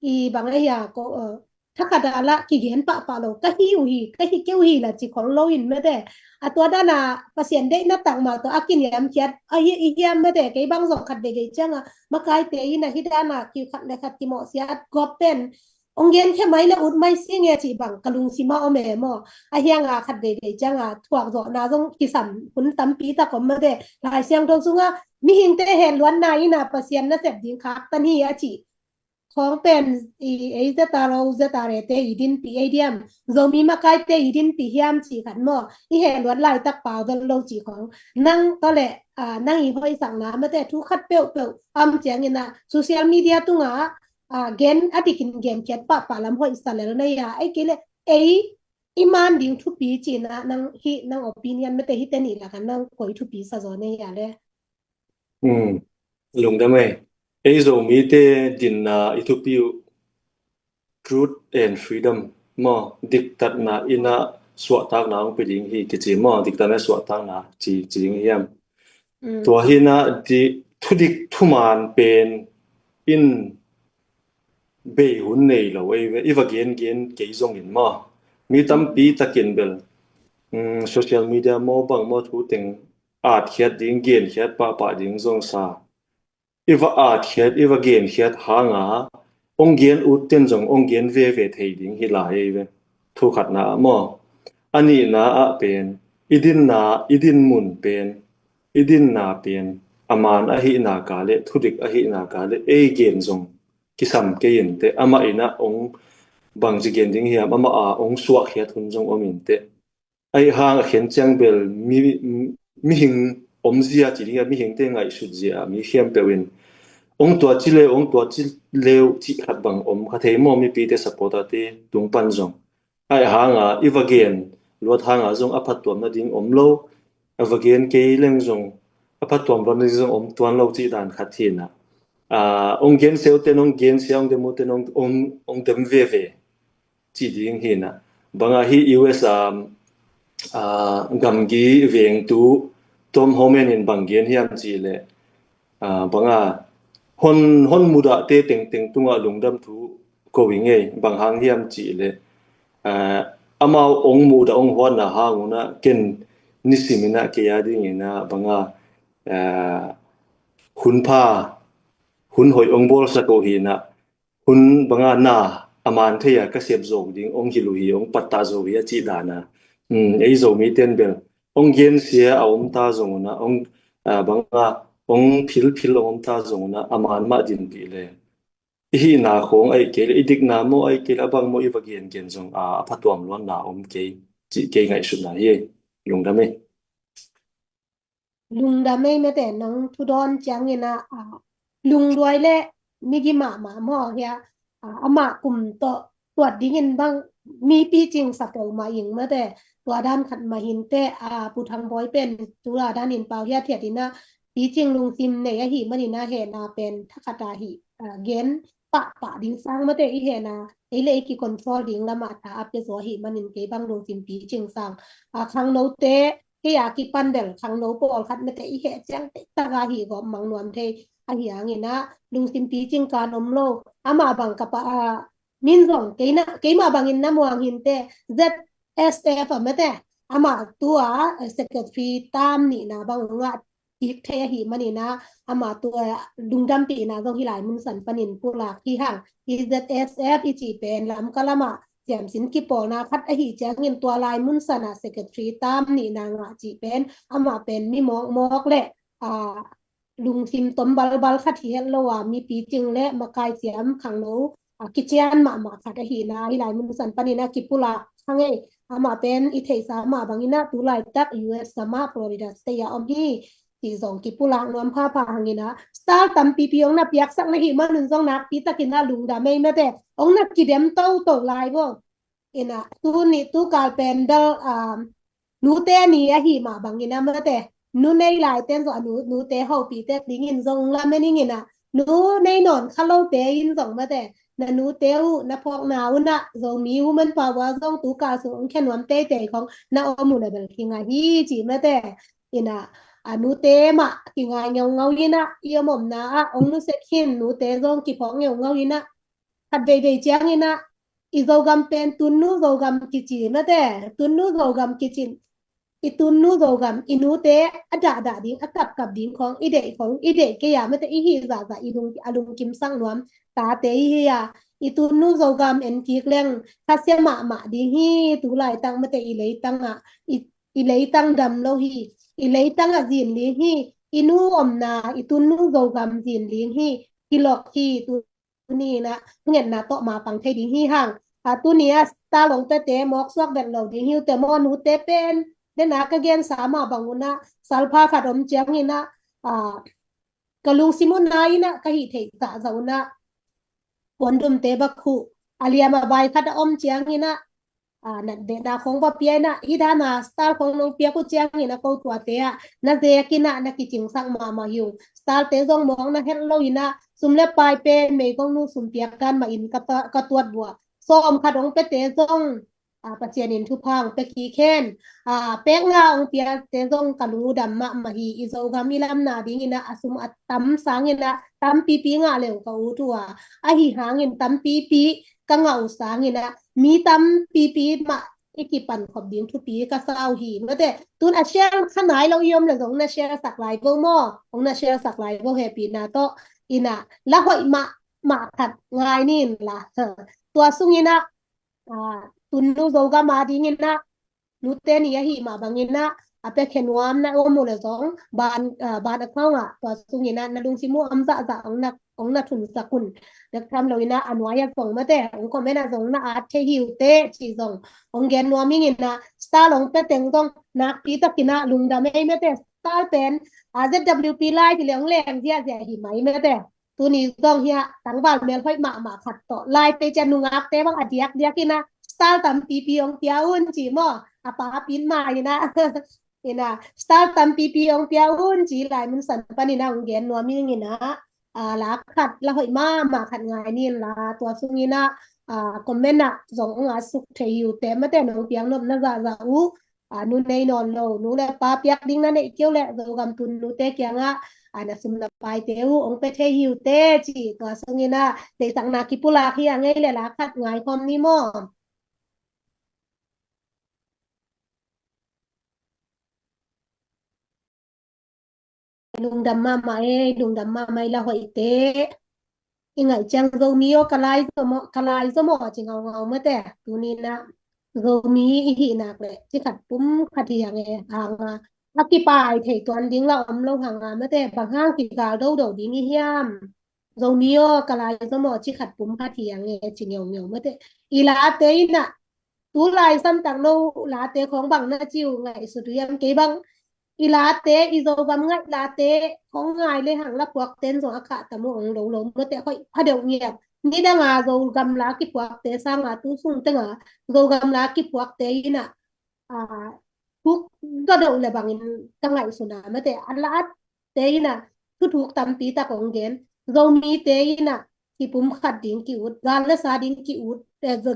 i bang a hia ko, eh, thakhat a la kigen pahpah lo, ka hi uh hi, ka hi kei uh hi la ci khol lo in mate. A tua dana Pasian deihna takmah tawh a kiniamkhiat a hi i hiam mate. Kei bang zong khat veivei cianga makaite in a hi dana ki khat le khat kimawhsiat gawp pen ong genkhia mai le ut mai si nge cih bang ka lungsim ah om e maw. A hianga khat veivei cianga thuak zawhna zong kisam hun tampi tak om mate. Lai Siangtho sunga mihingte hehluatna in a Pasian nasep ding khaktan hi a cih khong pen i, ei Z R O, Z R A te i dinpi ei diam, Zomi makaite i dinpi hiam cih khat maw, i hehluat laitak pau vel lo cih khong. Nang tawh le, ah, nang i hoihsakna mate thu khat peuhpeuh a om ciangin ah social media tungah, ah, gen a dikin genkhiat pahpah lam hoih sa lel na hia, ei kei le ei i man ding thupi cihna nang hi, nang opinion mate hi te nih lakah nang koi thupi sa zaw na hia le. Um, lungdam ei. Ei Zomite dinna i thupi uh, truth and freedom maw, diktatna in ah suahtakna hong pia ding hi kici maw, diktatna suahtakna ci, ci ding hiam? Tua hi in ah di, thudik thuman pen in bei hun nei lo ei ve, i va gengen kei zongin maw, mi tampi takin bel social media maw bang maw thu teng atkhiat ding, genkhiat pahpah ding zong sa, i va atkhiat, i va genkhiat hanga hong gen utten zong hong gen veve thei ding hi lai ei ve. Thu khatna ah maw. A nihna ah pen i dinna, i din mun pen, i dinna pen a man ahihna ka le, thudik ahihna ka le ei gen zong kisam kei in teh, amah in ah hong bangci gen ding hiam, amah a hong suahkhiat hun zong om in teh. Ahi hang a khen ciang bel mi, mihing omzia ci ding a, mihingte ngaihsut zia a mi khempeuh in hong tua ci leu, hong tua ci leu cih khat bang om kha thei maw, mipite supporterte tung pan zong. Ahi hanga i va gen luat hanga zong a phattuam nading om lo, a va gen kei leng zong a phattuam luat nading zong om tuan lo cih dan khat hi in ah. Hong gen seuten hong gen sia, hong dem uten hong, hong dem veve ci ding hi in ah. Banga hi U S a gamgi vengtu Tom Homan in bang gen hiam cih leh, banga hon, hon mudahte tengteng tungah lungdam thu ko hi ngei, bang hang hiam cih leh amau hong mudah hong huatna hang un ah ken nisim in ah kei a dingin ah banga hun pha, hun hoih hong bawlsak uh hi in ah, hun banga na a man thei a ka sep zawk ding hong hilh uh hi, hong pattah zo hi a cih dan a. Ei Zomite in bel hong gensia a om ta zong un ah, hong banga hong philphil a om ta zong un ah, a man mah dinpih le i hihna khawng ahi kei le, i dikna maw ahi kei le, a bang maw i va gengen zong a, a phattuam luatna om kei cih kei ngaihsutna hi. Lungdam ei. Lungdam ei mate, nong thudawn ciangin ah lungduai le migi mahmah maw hia, amah kum tawh tuat dingin bang mi picing sa peuhmah ing mate, tua dan khat mah hi in teh, Pu Thang Bawi pen tua danin pau hiathiat in ah picing lungsim nei ahih manin ah hehna pen thakhat ah hi gen pahpah ding sang mate, i hehna ei le ei kicontrol ding lamah tha a pia zaw ahih manin kei bang lungsim picing sang. Khangnote kei a kipan bel khangno pawlkhat mate i heh ciang teitaka hi gawp mang nuam thei ahi hangin ah lungsim picing kan om lo. Amah bang ka pa a min zong keina, keimah bangin na muang hi in teh, Z S F a mate, amah tua secretary tam nihna bang ngah ik thei ahih manin ah amah tua lungdampihna zong hi lai mun san panin pulak hi hang. Hi Z S F i cih pen Lamka lamah siamsin kipawlna khat ahih ciangin tua lai mun sanah secretary tam nihna ngah cih pen amah pen mi mawkmawk le lungsim tom balbal khat hi het lo a, mi picing le makai siam khangno kician mahmah khat ahihna hi lai mun san panin ah kipulak hang ei. Amah pen i theihsa mah bangin ah tu laitak U S gam ah Florida State ah om hi. Ti zong kipulak nuam phapha hangin ah star tampipi hong na piaksak na hih manun zong nakpi takin ah lungdam ei mate, hong na kidem toto lai vo. In ah tuni tukal pen bel nute ni ahih mah bangin ah mate, nu nei laite in zong a nu, nute hopihte dingin zong lamen ing in ah, nu nei nawn kha lote in zong mate, na nute uh na phawkna un ah Zomi Women Power zong tukal sung hong khia nuam teitei khong na om uh le bel kinga hi ci mate. In ah a nute mah kinga ngeungau in ah i om omna ah hong nusia khin nute zong kiphawk ngeungau in ah khat veivei ciangin ah i Zogam pen Tunnu Zogam kici mate, Tunnu Zogam kicin. I Tunnu Zogam, i nute a dahdah ding, a kapkap ding khong i deih khong i deih kei a mate, i hih zahzah i lung, a lungkimsak nuam tate i hi a. I Tunnu Zogam en kik leng khasia mahmah ding hi. Tu laitak mate i leitang ah i, i leitang dam lo hi. I leitang ah zin ling hi. I nu omna i Tunnu Zogam zin ling hi. Kilok hi. Tu tuni in ah thungetna tawh mapang thei ding hi hang. Tuni ah star hong piate mawksuak vet lo ding hi uh teh maw, nute pen. Den a ka gensa mah bang un ah salpha khat om ciangin ah ka lungsim uh na in ah ka hih theih zahzah un ah puandumte bak huh a liam a bai khat a om ciangin ah natbehna khong va pia in ah, hih dan a star khong nong piak uh ciangin a ko tuate ah na zek in ah na kicingsak mahmah hi ung. Star te zong mawk na het lo in ah Sum le pai pen meigongnu sum piak dan mah in ka tuat buah. Sawm khat hong piate zong Pasian in thupha hong pia kik hen. Pek nga hong piate zong ka lungdam mahmah hi. I Zogam i lamna dingin ah a sum a tam sangin ah tampipi ngah leng ka ut uh a, ahi hangin tampipi ka ngah uh sangin ah mi tampipi mah i kipan khop ding thupi ka sa uh hi. Mate, tun a share kha nai lo i om le zong na share sak lai vo maw? Hong na share sak lai vo, hehpihna tawh. Ina la hoih mahmah khat ngai ni in la. Tua sungin ah tunnu Zogam a dingin ah nute ni ahi mah bangin ah a piakhia nuam na om uh le zong ban account ah tua sungin ah na lungsim uh om zahzah hong na thunsak un. Bek tham lo in ah a nuai ah zong mate hong comment ah zong na at thei hi uh teh ci zong hong gen nuam ing. In ah star hong pia teng zong nakpi takin ah lungdam ei mate. Star pen ZWP lai hi le hong leng ziahziah hi mai mate. Tuni zong hiah tangval mel hoih mahmah khat tawh lai pei cian nungakte bang a diakdiak in ah star tampipi hong pia un ci maw? A pa a pin mah in ah in ah star tampipi hong pia un ci lai mun san panin ah hong gen nuam ing. In ah la khat la hoih mahmah khat ngai ni in la tua sungin ah comment ah zong hong at suk thei hi uh teh mate. Nong piak nop na zahzah uh nu nei nawn lo, nu le pa piak ding na neih kei uh leh Zogam tunnute kiangah na sum na paite uh hong pia thei hi uh teh ci. Tua sungin ah deihsakna kipulak hi a ngei le la khat ngai khawm ni maw? Lungdam mahmah ei, lungdam mahmah ei la hoihte. I ngaih ciang Zomi aw ka lai zaw maw, ka lai zaw maw ci ngaungau mate. Tuni in ah Zomi i hih nak leh ci khat pum khat hi hang e, hang a a kipai thei tuan ding la om lo hang a mate. Bang hang kigal dodo ding i hiam? Zomi aw ka lai zaw maw ci khat pum khat hi hang e ci ngeungeu mate. I late in ah tu lai santak no late khawng bang na ci uh ngaihsut uh hiam? Kei bang i late, i Zogam ngaih late khawng ngai le hang la puakten zong a kah tam uh hong lo lo mate. Hoih pha deuh ngiat. Nidang a Zogam la kipuakte sang a tu sung teng a Zogam la kipuakte in ah thuk dodeuh le bangin ka ngaihsun a mate. A late in ah thuthuk tampi tak hong gen. Zomite in ah kipum khat ding ki ut, gal le sa ding ki ut,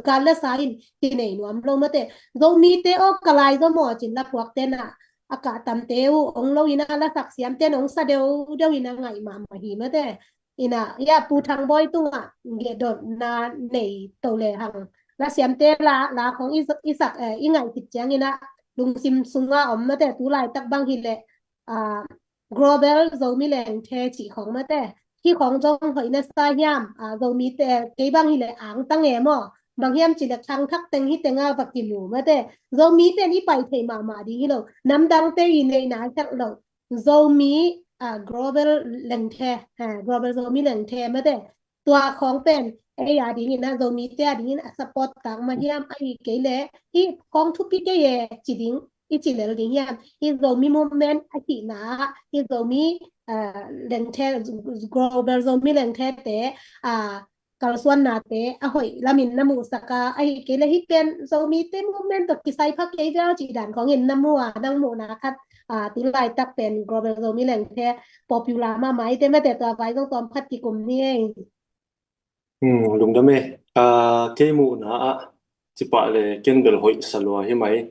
gal le sa in kinei nuam lo mate. Zomite aw ka lai zaw maw cin la puakte in ah a kah tamte uh hong lo in ah la sak siamte in hong sa deuhdeuh in ah ngaih mahmah hi mate. In ah hiah Pu Thang Bawi tungah gehdotna nei to le hang la siamte la la khawng i sak i ngaih khit ciangin ah lungsim sungah om mate. Tu laitak bang hi leh Global Zomi Lengthe cih khawng mate. Hih khawng zong hoih na sa hiam? Zomite kei bang hi leh angtang e maw? Bang hiam cih leh khangthak teng hi teng a va kimu mate. Zomite in i pai thei mahmah ding hi lo. Namdangte i neihna khiat lo. Zomi Global Lengthe, Global Zomi Lengthe mate. Tua khawng pen ei a dingin ah Zomite a dingin a support tak mah hiam? Ahi kei leh hih khawng thupi kei e ci ding i ci lel ding hiam? Hih Zomi movement a hihna ah hih Zomi Lengthe, Global Zomi Lengthe te kalsuannate a hoih lamin na muhsak a, ahi kei leh hih pen Zomite movement tawh kisai pha kei viau cih dan khawngin na mu a, nang muhna khat tu laitak pen Global Zomi Lengthe popular mahmah i te mate. Tua vai zong tawm khat kikum ni ei. Lungdam e. Kei muhna ah cipah le ken bel hoih sa lua hi mai.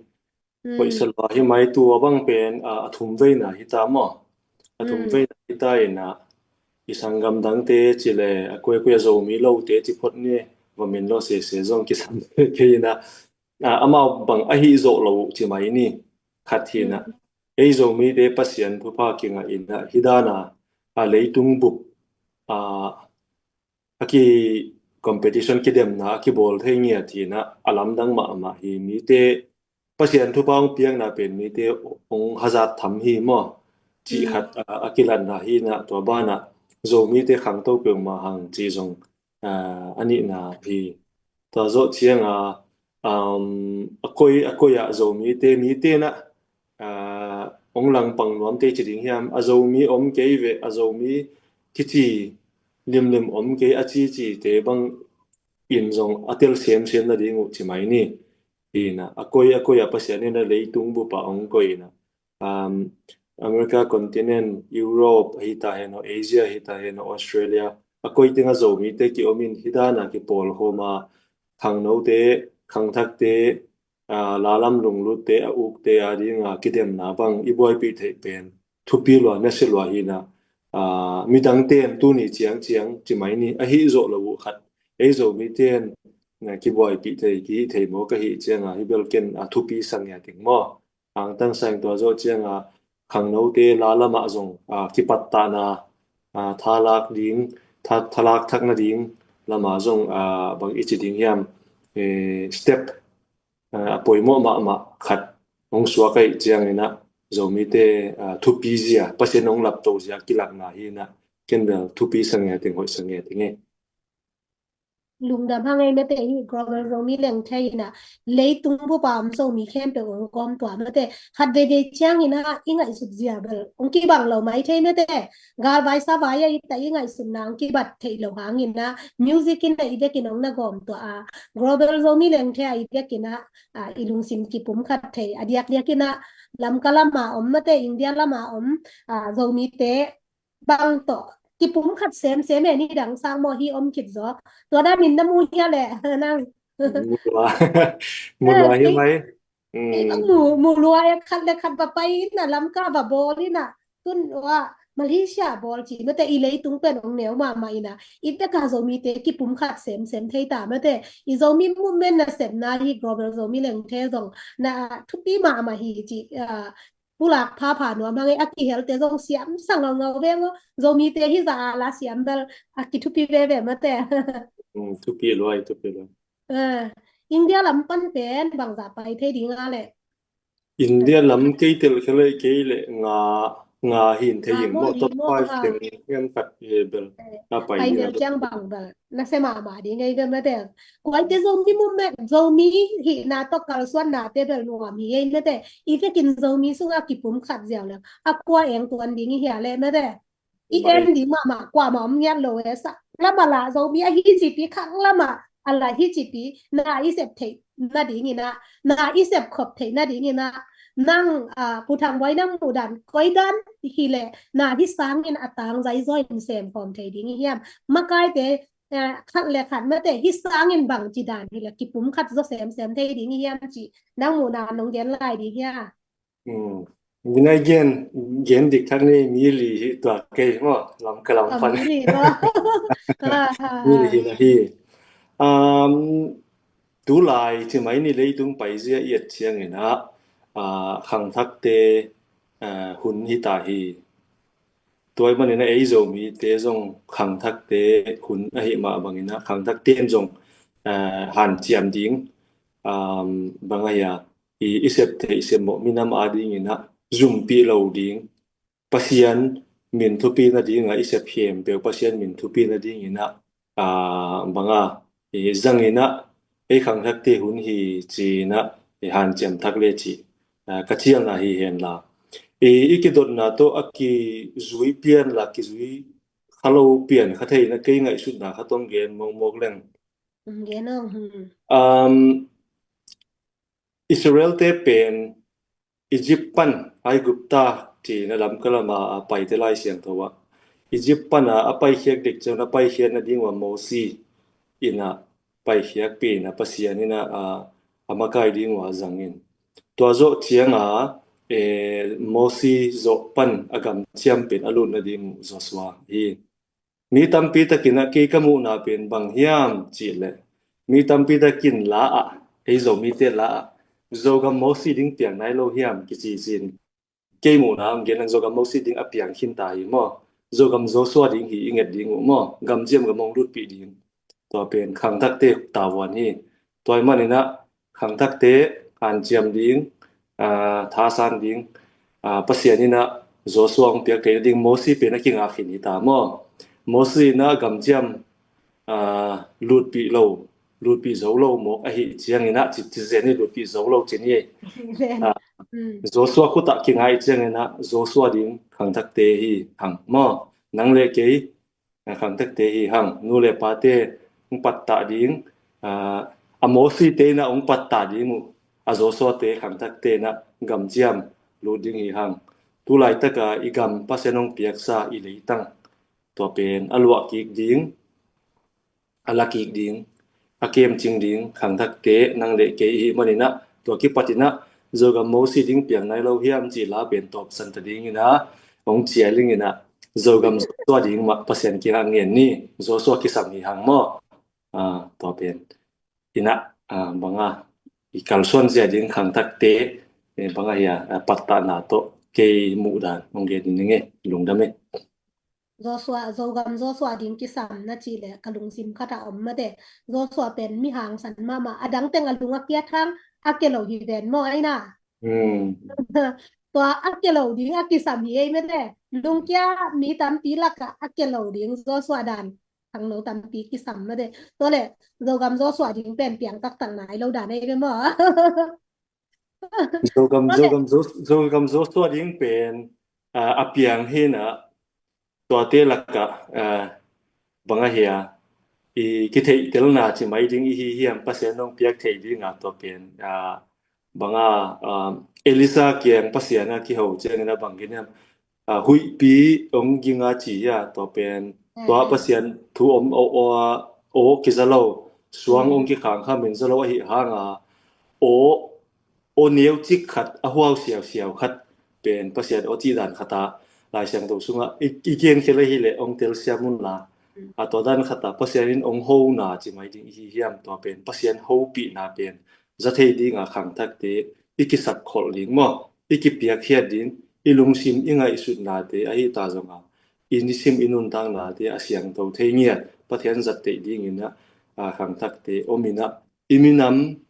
Hoih sa lua hi mai. Tua bang pen a thum veina hi ta maw? A thum veina hi ta in ah i sanggam dangte ci le a kuaikua Zomi lote ci phot ni, va min lo sese zong kisam kei in ah amau bang ahi zawh lo uh ci mai ni. Khat hi in ah ei Zomite Pasian thupha kingah in ah hih dan a leitung bup a ki competition kidemna a kibawl thei ngiat hi in ah a lamdang mahmah hi. Mite Pasian thupha hong piakna pen mite hong hazat tham hi maw cih khat a kilatna hi in ah tua banah Zomite khangto peuhmah hang cih zong a nihna hi. Tua zawh cianga a koi a koi ah Zomite mite in ah hong langpang nuamte ci ding hiam? A Zomi om kei ve, a Zomi kici limlim om kei a cicite bang in zong a tel semsem nading uh ci mai ni. Hi in ah a koi a koi ah Pasian in ah leitung bup ah hong koi in ah America continent, Europe ahi ta hen aw, Asia ahi ta hen aw, Australia a koi teng a Zomite ki om in hih dan a ki pawl khawm a, khangnote, khangthakte, aa, lalam lunglutte, a ukte a ding a kidemna bang i buaipih theih pen thupi lua, nasia lua hi na, aa, midangte in tuni ciangciang ci mai ni, ahi zawh lo uh khat ei Zomite in, aa, kibuaipih thei, kihih thei maw ka hih ciang a, hih bel ken a thupi sa ngia ding maw. Hangtang sa in tua zawh ciang a, khangnote lalam ah zong, aa, kipattahna, aa, thalak ding, tha-, thalak thakna ding lam ah zong, aa, bang i ci ding hiam, ee, step, aa, a poimawh mahmah khat hong suak ahih ciang in a, Zomite, aa, thupi zia, Pasian hong lapto zia kilakna hi na, ken bel thupi sa ngia ding, hoih sa ngia ding e. Lungdam hang ei mate, hih Global Zomi Lengthe in a, leitung bup a om Zomi khempeuh hong kawm tua mate, khat veivei ciang in a i ngaihsut zia bel hong kibang lo mai thei mate. Galvai savai a i ta i ngaihsutna hong kibat theih lo hang in a, music in a i vekin hong na gawm tua a, Global Zomi Lengthe a i vekin a, a, i lungsim kipumkhat thei. A diakdiak in a, Lamka lam a om mate, India lam a om, a, Zomite bang tawh kipumkhat semsem e, ni dang sang maw, hih om khit zaw. Tua dan in na mu hia leh nang? Mu lua. Mu lua hi mai. Ei bang mu, mu lua e, khat le khat va pai in a, Lamka va bawl in a, tun ua Malaysia bawl ci mate, i leitung pen hong neu mahmah in a, i vek a Zomite kipumkhat semsem thei ta mate. I Zomi movement nasepna hi Global Zomi Lengthe zong na thupi mahmah hi ci, ah, pulak phapha nuam hang e, a kihelte zong siam sa ngaungau veng aw. Zomite hi zah a la siam bel a kithupi veve mate. Mm, thupi lua, thupi lua. Ah, India lam pan pen bangzah pai thei ding a leh? India lam kei tel khe leh, kei leh nga, nga hin thei ing maw, top five teng hiam khat hi bel. A pai ding a bel. Ciang bang bel na se mahmah ding ei bel mate. Kuaite Zomi movement, Zomi hihna tawh kalsuannate bel nuam hi ei mate. I vekin Zomi sungah kipumkhat ziau leh a kua eng tuan ding i hia leh mate. I en ding mahmah, kuamah om ngiat lo e. Sak lam a lah Zomi ahi cipi, khang lam a lah hi cipi, na i sep theih nading in a, na i sep khop theih nading in a, nang, ah, Pu Thang Buai, nang muhdan koi dan hi leh na hih sangin a tang zaizaw in sem khawm thei ding i hiam? Makaite, eh, khat le khat mate hih sangin bangci dan hi leh kipumkhat zaw semsem thei ding i hiam cih nang muhna nong gen lai ding hia? Hmm. Minai gen, gen dik thak ni, mi li hi tua kei maw, Lamka lam pan. Mi li hi na hi. Um, tulai ci mai ni, leitung paizia i et ciang in a, ah, khangthakte, ah, hun hi ta hi. Tua ahih manin a ei Zomite zong khangthakte hun ahih mah bangin a, khangthakte in zong, ah, hanciam ding, um, bang a hia, i, i sep theih sep mawh minam a ding in a zumpih lo ding, Pasian min thupi nading a i sep khempeuh Pasian min thupi nading in a, aa, bang a, i zang in a, ei khangthakte hun hi ci in a, i hanciam thak le ci, aa, ka cialna hi hen la. I, i kidotna tawh a kizui pian la, kizui kha lo pian kha thei in a, kei ngaihsutna khat hong gen mawkmawk leng. Gen aw, hmm. Um, Israel-te pen Egypt pan, Aigupta ci-in a Lamka lam a, a paite Lai Siangtho ah, Egypt pan a, a paikhiat dek ciang a paikhiat nading uh a Mosi in a paikhiatpih in a Pasian in a, a, a makai ding uh a zang in. Tua zawh ciang a, e, Mosi zawh pan a gamciam pen a lut nading uh Joshua hi. Mi tampi takin a, kei ka muhna pen bang hiam cih leh, mi tampi takin la ah, ei Zomite la ah, Zogam Mosi ding piang nai lo hiam kici ci-in, kei muhna hong gen leng Zogam Mosi ding a piang khin ta hi maw. Zogam Joshua ding hi i nget ding uh maw. Gamciam gam hong lutpih ding. Tua pen khangthakte tavuan hi. Tua ahih manin a khangthakte hanciam ding, aa, thasan ding, aa, Pasian in a Joshua hong piak theih nading Mosi pen a kingak khin hi ta maw. Mosi in a gamciam, aa, lutpih lo, lutpih zo lo mawk ahih ciangin a, ci, ci zen hi, lutpih zo lo ci ni. Aa, Joshua khut ah kingai ciangin a Joshua ding khangthakte hi hang maw. Nang le kei, a, khangthakte hi hang. Nu le pate hong pattah ding, a, a Mosite in a hong pattah ding uh a Joshuate, khangthakte in a gamciam lut ding hi hang. Tulaitak a i gam, Pasian hong piaksa i leitang, tua pen a luah kik ding, a la kik ding, a kemcing ding khangthakte nang le kei i hih manin ah, tua kipatin ah Zogam Mosi ding piang nai lo hiam ci la pen tawpsan ta dingin ah, hong cial dingin ah, Zogam Joshua ding mah Pasian kiangah ngen ni. Joshua kisam hi hang maw? Ah, tua pen in ah, ah, bang a i kalsuan zia ding khangthakte, eh, bang a hia, ah, pattahna tawh kei muhdan hong gen ning e, lungdam e. Joshua, Zogam Joshua ding kisam na cih leh ka lungsim khat a om mate. Joshua pen mi hangsan mahmah, a dang teng a lung a kiat hang, a kia lo hi ven maw, ai na. Hmm. Tua a kia lo ding a kisam hi ei mate. Lungkia mi tampi lakah a kia lo ding Joshua dan khangno tampi kisam mate. Tua leh Zogam Joshua ding pen piang taktak nai lo dan ei ve maw? Zogam, Zogam, Zo-, Zogam Joshua ding pen, ah, a piang hi na, tuate lakah, ah, bang a hia, i kitheihtelna ci mai ding i hi hiam, Pasian hong piak theih ding a tua pen, ah, bang a, ah, Elisha kiang Pasian a kiho ciangin a bang gen hiam, ah, huihpi hong ging a ci a, tua pen, tua Pasian thu om aw, aw, aw kiza lo, suang hong kikhang kha min za lo ahi hang a, aw, aw neu cik khat, a huau siausiau khat pen Pasian aw cih dan khat a, Lai Siangtho sungah i, i gen khel ahi leh hong telsiam un la. A tua dan khat a Pasian in hong hona ci mai ding i hi hiam, tua pen Pasian hopihna pen za thei ding a khangthakte i kisak kholh ding maw, i kipiakkhiat ding, i lungsim i ngaihsutnate ahi ta zong a, i nisim i nuntaknate a siangtho thei ngiat, Pathian zat theih dingin ah, ah, khangthakte om in ah, i minam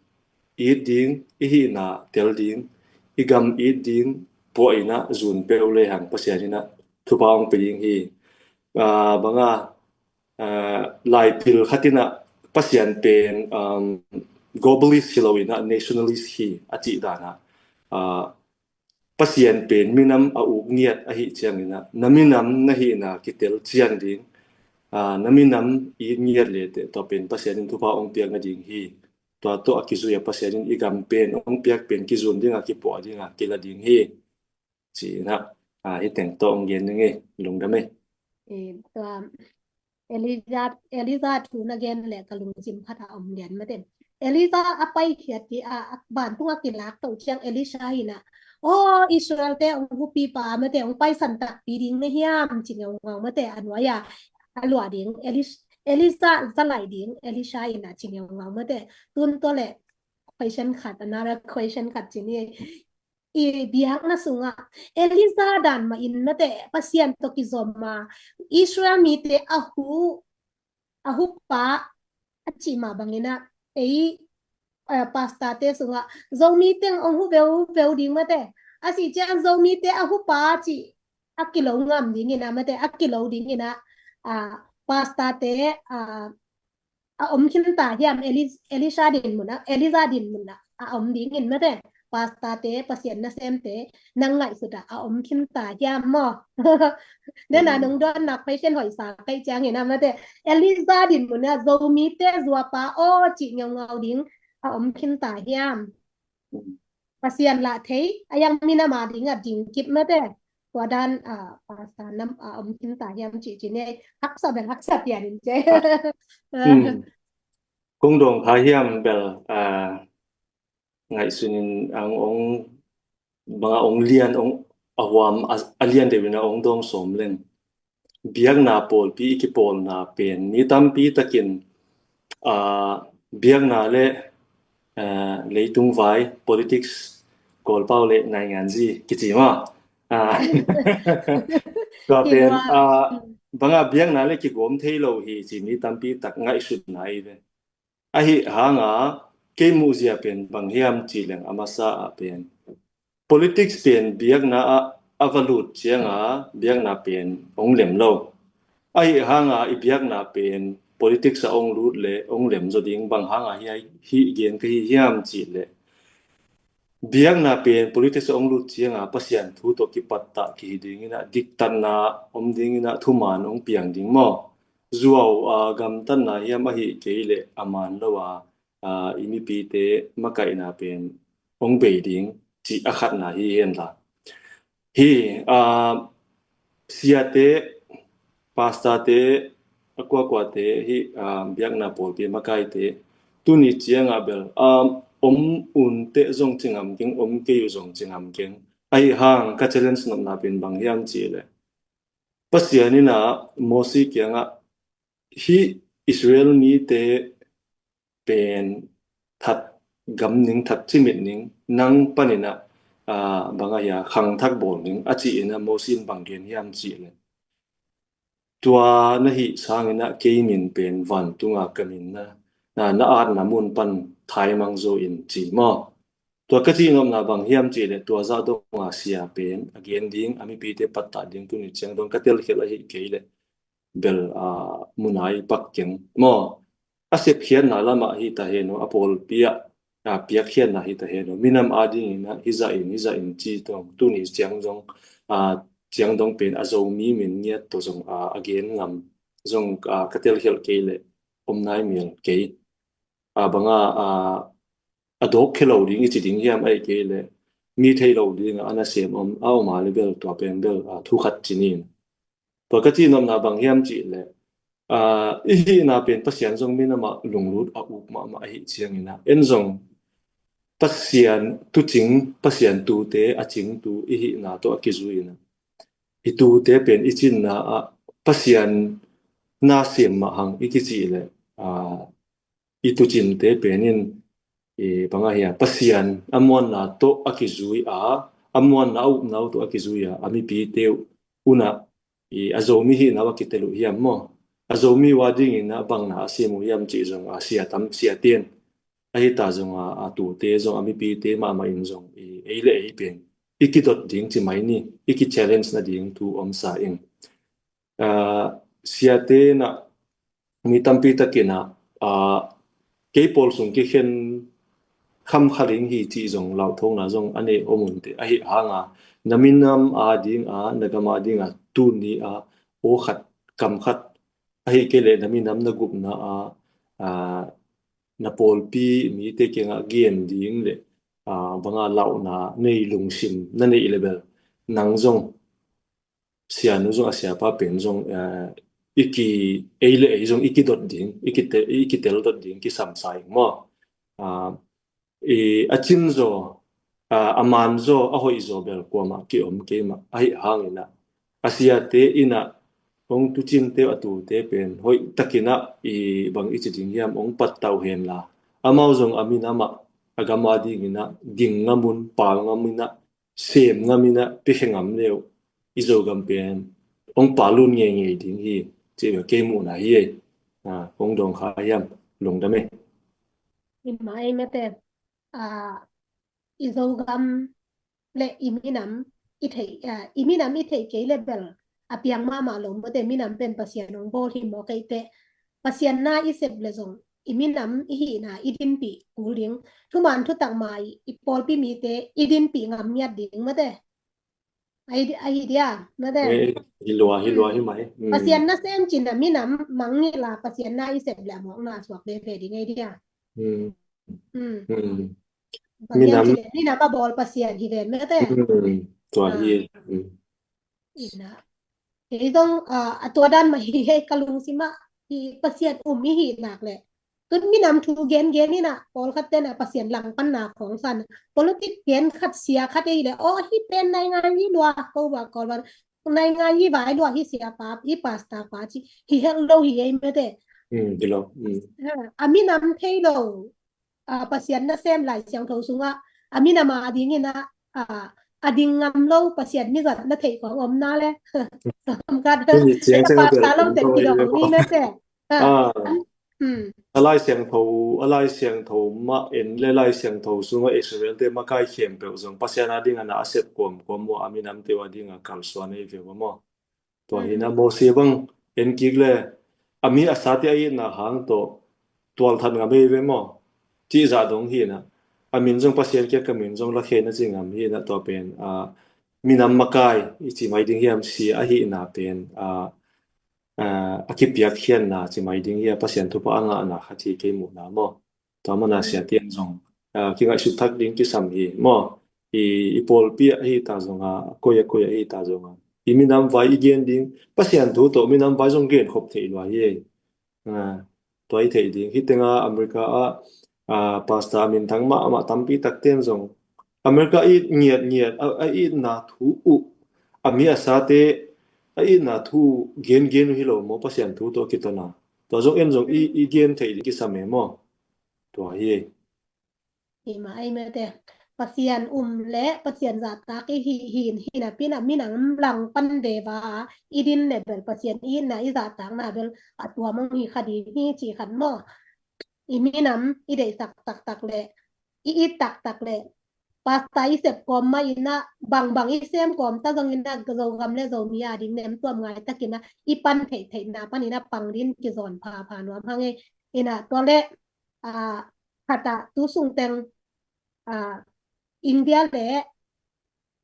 it ding, i hihna tel ding, i gam it ding, puah in ah zun peuh le hang Pasian in ah thupha hong pe ding hi. Ah, bang a, ah, laipil khat in ah Pasian pen, um, globalist hi lo in ah nationalist hi a cih dan ah, ah, Pasian pen minam a uk ngiat ahi ciangin ah, na minam na hihna kitel cian ding, ah, na minam it ngiat le teh tua pen Pasian in thupha hong piak nading hi. Tua tawh a kizui a Pasian in i gam pen hong piak pen kizun ding a, kipuah ding a, kila ding hi. Ci in ah, ah, hih teng tawh hong gen ding hi, lungdam hi. Eh, tua Elijah, Elijah thu na gen leh ka lungsim khat a om lian mate. Elijah a paikhiat hi a, a vantung a kilak to ciang Elisha in ah, "Oh, Israel te hong hupipa mate, hong paisan takpi ding na hiam?" ci ngeungau mate, a nuai a, a luah ding, Elis-, Elijah za lai ding, Elisha in ah ci ngeungau mate. Tun tua leh question khat, another question khat ci ni. I biakna sungah Elijah dan mah in mate, Pasian tawh kizom a, Israel mite a hu, a hupa a cih mah bangin ah, ei, eh, pastor te sungah Zomi teng hong hu veuveu ding mate, a cih ciang Zomi te a hupa cih a kilo ngam dingin ah mate, a kilo dingin ah, ah, pastor te, ah, a om khin ta hiam, Eli-, Elisha din mun ah, Elijah din mun ah a om dingin mate, pastor te, Pasian nasemte, nang ngaihsut ah a om khin ta hiam maw? Nena nong dawnna question hoih sa kaih ciangin ah mate, Elijah din mun ah Zomite zuapa aw cih ngeungau ding a om khin ta hiam? Pasian lah thei a, yang minam a ding a ding kip mate. Tua dan, ah, pastor nam a om khin ta hiam cih ci ni, haksa bel haksa pian in ce. Hmm. Kong dong kha hiam bel, ah, ngaihsun in ang ong, bang a ong lian, ong a huam, a, a lian deuh in a ong dong sawm leng. Biakna pawlpi i kipawlna pen mi tampi takin, ah, biakna le, ah, leitung vai, politics, Kawlpau le nainganzi kici ma. Ah, tua pen, ah, bang a biakna le kigawm thei lo hi ci mi tampi tak ngaihsutna i ve. Ahi hanga kei muhzia pen bang hiam ci leng a masa ah pen politics pen biakna ah a va lut cianga biakna pen ong lem lo. Ahi hanga i biakna pen politics ah ong lut le ong lem zaw ding bang hanga hi, hi gen ka hi hiam ci le biakna pen politics ah ong lut cianga Pasian thu tawh kipattah kihi dingin ah diktatna om dingin ah thuman ong piang ding maw? Zuau a gamtatna hiam ahi kei le a man lo a, a, i mipite makaihna pen hong bei ding cih a khatna hi hen la. Hi, a, siate pastor te, a kuakuate hi, ah, biakna pawlpi makaite, tuni ciangah bel, ah, om un teh zong ci ngam keng, om kei uh zong ci ngam keng. Ahi hang ka challenge nopna pen bang hiam cih leh, Pasian in ah Mosi kiangah, hih Israel mite pen that gam ning, that cimit ning, nang panin ah, ah, bang a hia, khangthak bawl ning a ci-in ah Mosi in bang gen hiam cih leh, tua na hih sangin ah kei min pen vantung a ka min na, na, na atna mun pan thaimang zo in ci maw. Tua ka cih nopna bang hiam cih leh, tua zah dong a sia pen a gen ding, a mipite pattah ding tuni ciang dong ka telkhialh ahih kei leh bel, ah, mun a i pak keng maw. A sepkhiatna lamah hi ta hen aw, a pawlpi ah, ah, piakkhiatna hi ta hen aw. Minam adingin ah hizah in, hizah in ci tawh tuni ciang zong, ah, ciang dong pen a Zomi min ngiat tawh zong, ah, a gen ngam zong, ah, ka telkhialh kei leh om nai mel kei. Ah, bang a, ah, a dawk khia lo ding i ci ding hiam, ahih kei leh mi thei lo ding a na sem om, a om a leh bel tua pen bel, ah, thu khat ci ni. Tua ka cih nopna bang hiam cih leh, ah, i hihna pen Pasian zong minam ah lunglut a uk mahmah ahih ciangin ah, en zong Pasian tucing, Pasian tute a cingtu i hihna tawh a kizui in ah, i tute pen i cinna ah Pasian na sem mah hang i kicih leh, ah, i tucinte pen in, i bang a hia, Pasian a muanna tawh a kizui a, a muanna a upna uh tawh a kizui a, a mipite uh un ah, i a Zomi hihna uh a kitel uh hiam maw. A Zomi uh adingin ah bang na a sem uh hiam cih zong a sia tam, siate in, ahi ta zong a, a tute zong, a mipite mahmah in zong, i ei le ei pen i kidot ding ci mai ni, i ki-challenge nading thu om sa in. Ah, siate in ah mi tampi takin ah, ah, kei pawl sung kikhen kham kha ding hi cih zong lauthawkna zong a nei om un teh. Ahi hang a, na minam ading a, na gam ading a, tuni a, aw khat, kam khat, ahih kei leh na minam na gupna a, ah, na pawlpi mite kiangah gen ding leh, ah, bang a lauhna nei lungsim na neih leh bel, nang zong, sia nu zong, a siapa pen zong, eh, i ki, ei le ei zong i kidot ding, i kite-, i kitel dot ding kisam sa ing maw. Ah, i a cin zaw, ah, a man zaw, a hoih zaw bel kuamah ki-om kei mah. Ahi hangin ah, a siate in ah, hong tucinte, a tute pen hoih takin ah, i bang i ci ding hiam, hong pattah uh hen la, amau zong a minam ah, a gam adingin ah ging ngam un, pal ngam in ah, sem ngam in ah, piakhia ngam le uh, i Zogam pen hong palun ngeingei ding hi, ci bel kei muhna hi ei. Ah, kong dawng kha hiam, lungdam ei. I mah ei mate, ah, i Zogam le i minam i theih, ah, i minam i theih kei le bel a piang mahmah lo mate. Minam pen Pasian hong bawl hi maw, kei teh Pasian na i sep le zong i minam i hihna i dinpih kul ding. Thuman thutak mai i pawlpi mite i dinpih ngam ngiat ding mate. Ai, ai dia, mate. Eh, hi lua, hi lua, hi mai. Mm. Pasian na sem cin a minam mangngilh a, Pasian na i sep le a mawkna suak veve ding ai dia. Mm. Mm. Mm. Pasian minam cin a minam a bawl Pasian hi ve mate. Mm. Tua hi. Ah. Mm. Ina. Hei zong, ah, a tua dan mah hi hei, ka lungsim ah hi, Pasian um i hih nak leh. Tun minam thu gen gen in ah, pawlkhat ten ah Pasian langpanna khawng san. Politik gen khat, sia khat ei leh, aw, hi pen naingan hi lua, ko ba, ko ba, naingan hi vai lua, hi siapa, hi pastor pa ci, hi het lo hi ei mate. Hmm, hi lo. Hmm. Ha, a minam thei lo. Ah, Pasian nasem Lai Siangtho sungah, a minam a dingin ah, ah, a ding ngam lo Pasian mizat na theih khawng om na le. Om khat. Tuni ciang ciang a pastor lo teng kidong ni mate. Ah. Ah. Hmm. A Lai Siangtho, a Lai Siangtho mah en le Lai Siangtho sungah Israel te makai khempeuh zong Pasian a ding a na a sep kuamkuam uh a, a minamte uh a ding a kalsuan ei ve uh maw. Tua hi na, mm, Mosi bang en kik le a mi a sate a itna hang tawh tualthat ngam ei ve maw. Cih zah dong hi na. A min zong Pasian kiang ka min zong lakhia na ci ngam hi na, tua pen, ah, minam makai i ci mai ding hiam, sia ahihna pen, ah, ah, a kipiakkhiatna ci mai ding hia, Pasian thupha a ngahna khat hi kei muhna maw. Tua mana, mm, siate in zong, ah, kingaihsut thak ding kisam hi maw. I, i pawlpi ah hi ta zong a, a koi a koi ah hi ta zong a, I minam vai i gen ding, Pasian thu tawh minam vai zong gen khop theih lua hi. Tua i theih ding. Hih tenga America ah pastor a minthang mahmah tampi takte in zong America it ngiatngiat a itna thu uh, a mi a sate a itna thu gengen uh hi lo maw, Pasian thu tawh a kitona? Tua zong en zong i gen theih ding kisam e maw? Tua hi. Hi mah ei mate, Pasian um le Pasian zahtak i hi hin, hinapin a minam lang pan veva i din le bel Pasian i itna i zahtakna bel a tuam hong hi kha ding hi ci khat maw? I minam i deihsak taktak le i it taktak le pasta i sep kawm mah inah bangbang i sem kawm ta zong inah Zogam le Zomi a ding nem tuam ngai takinah i pan theihtheihna pan inah pang din kizawn phapha nuam hang e. Inah tua le khatah tu sungteng India le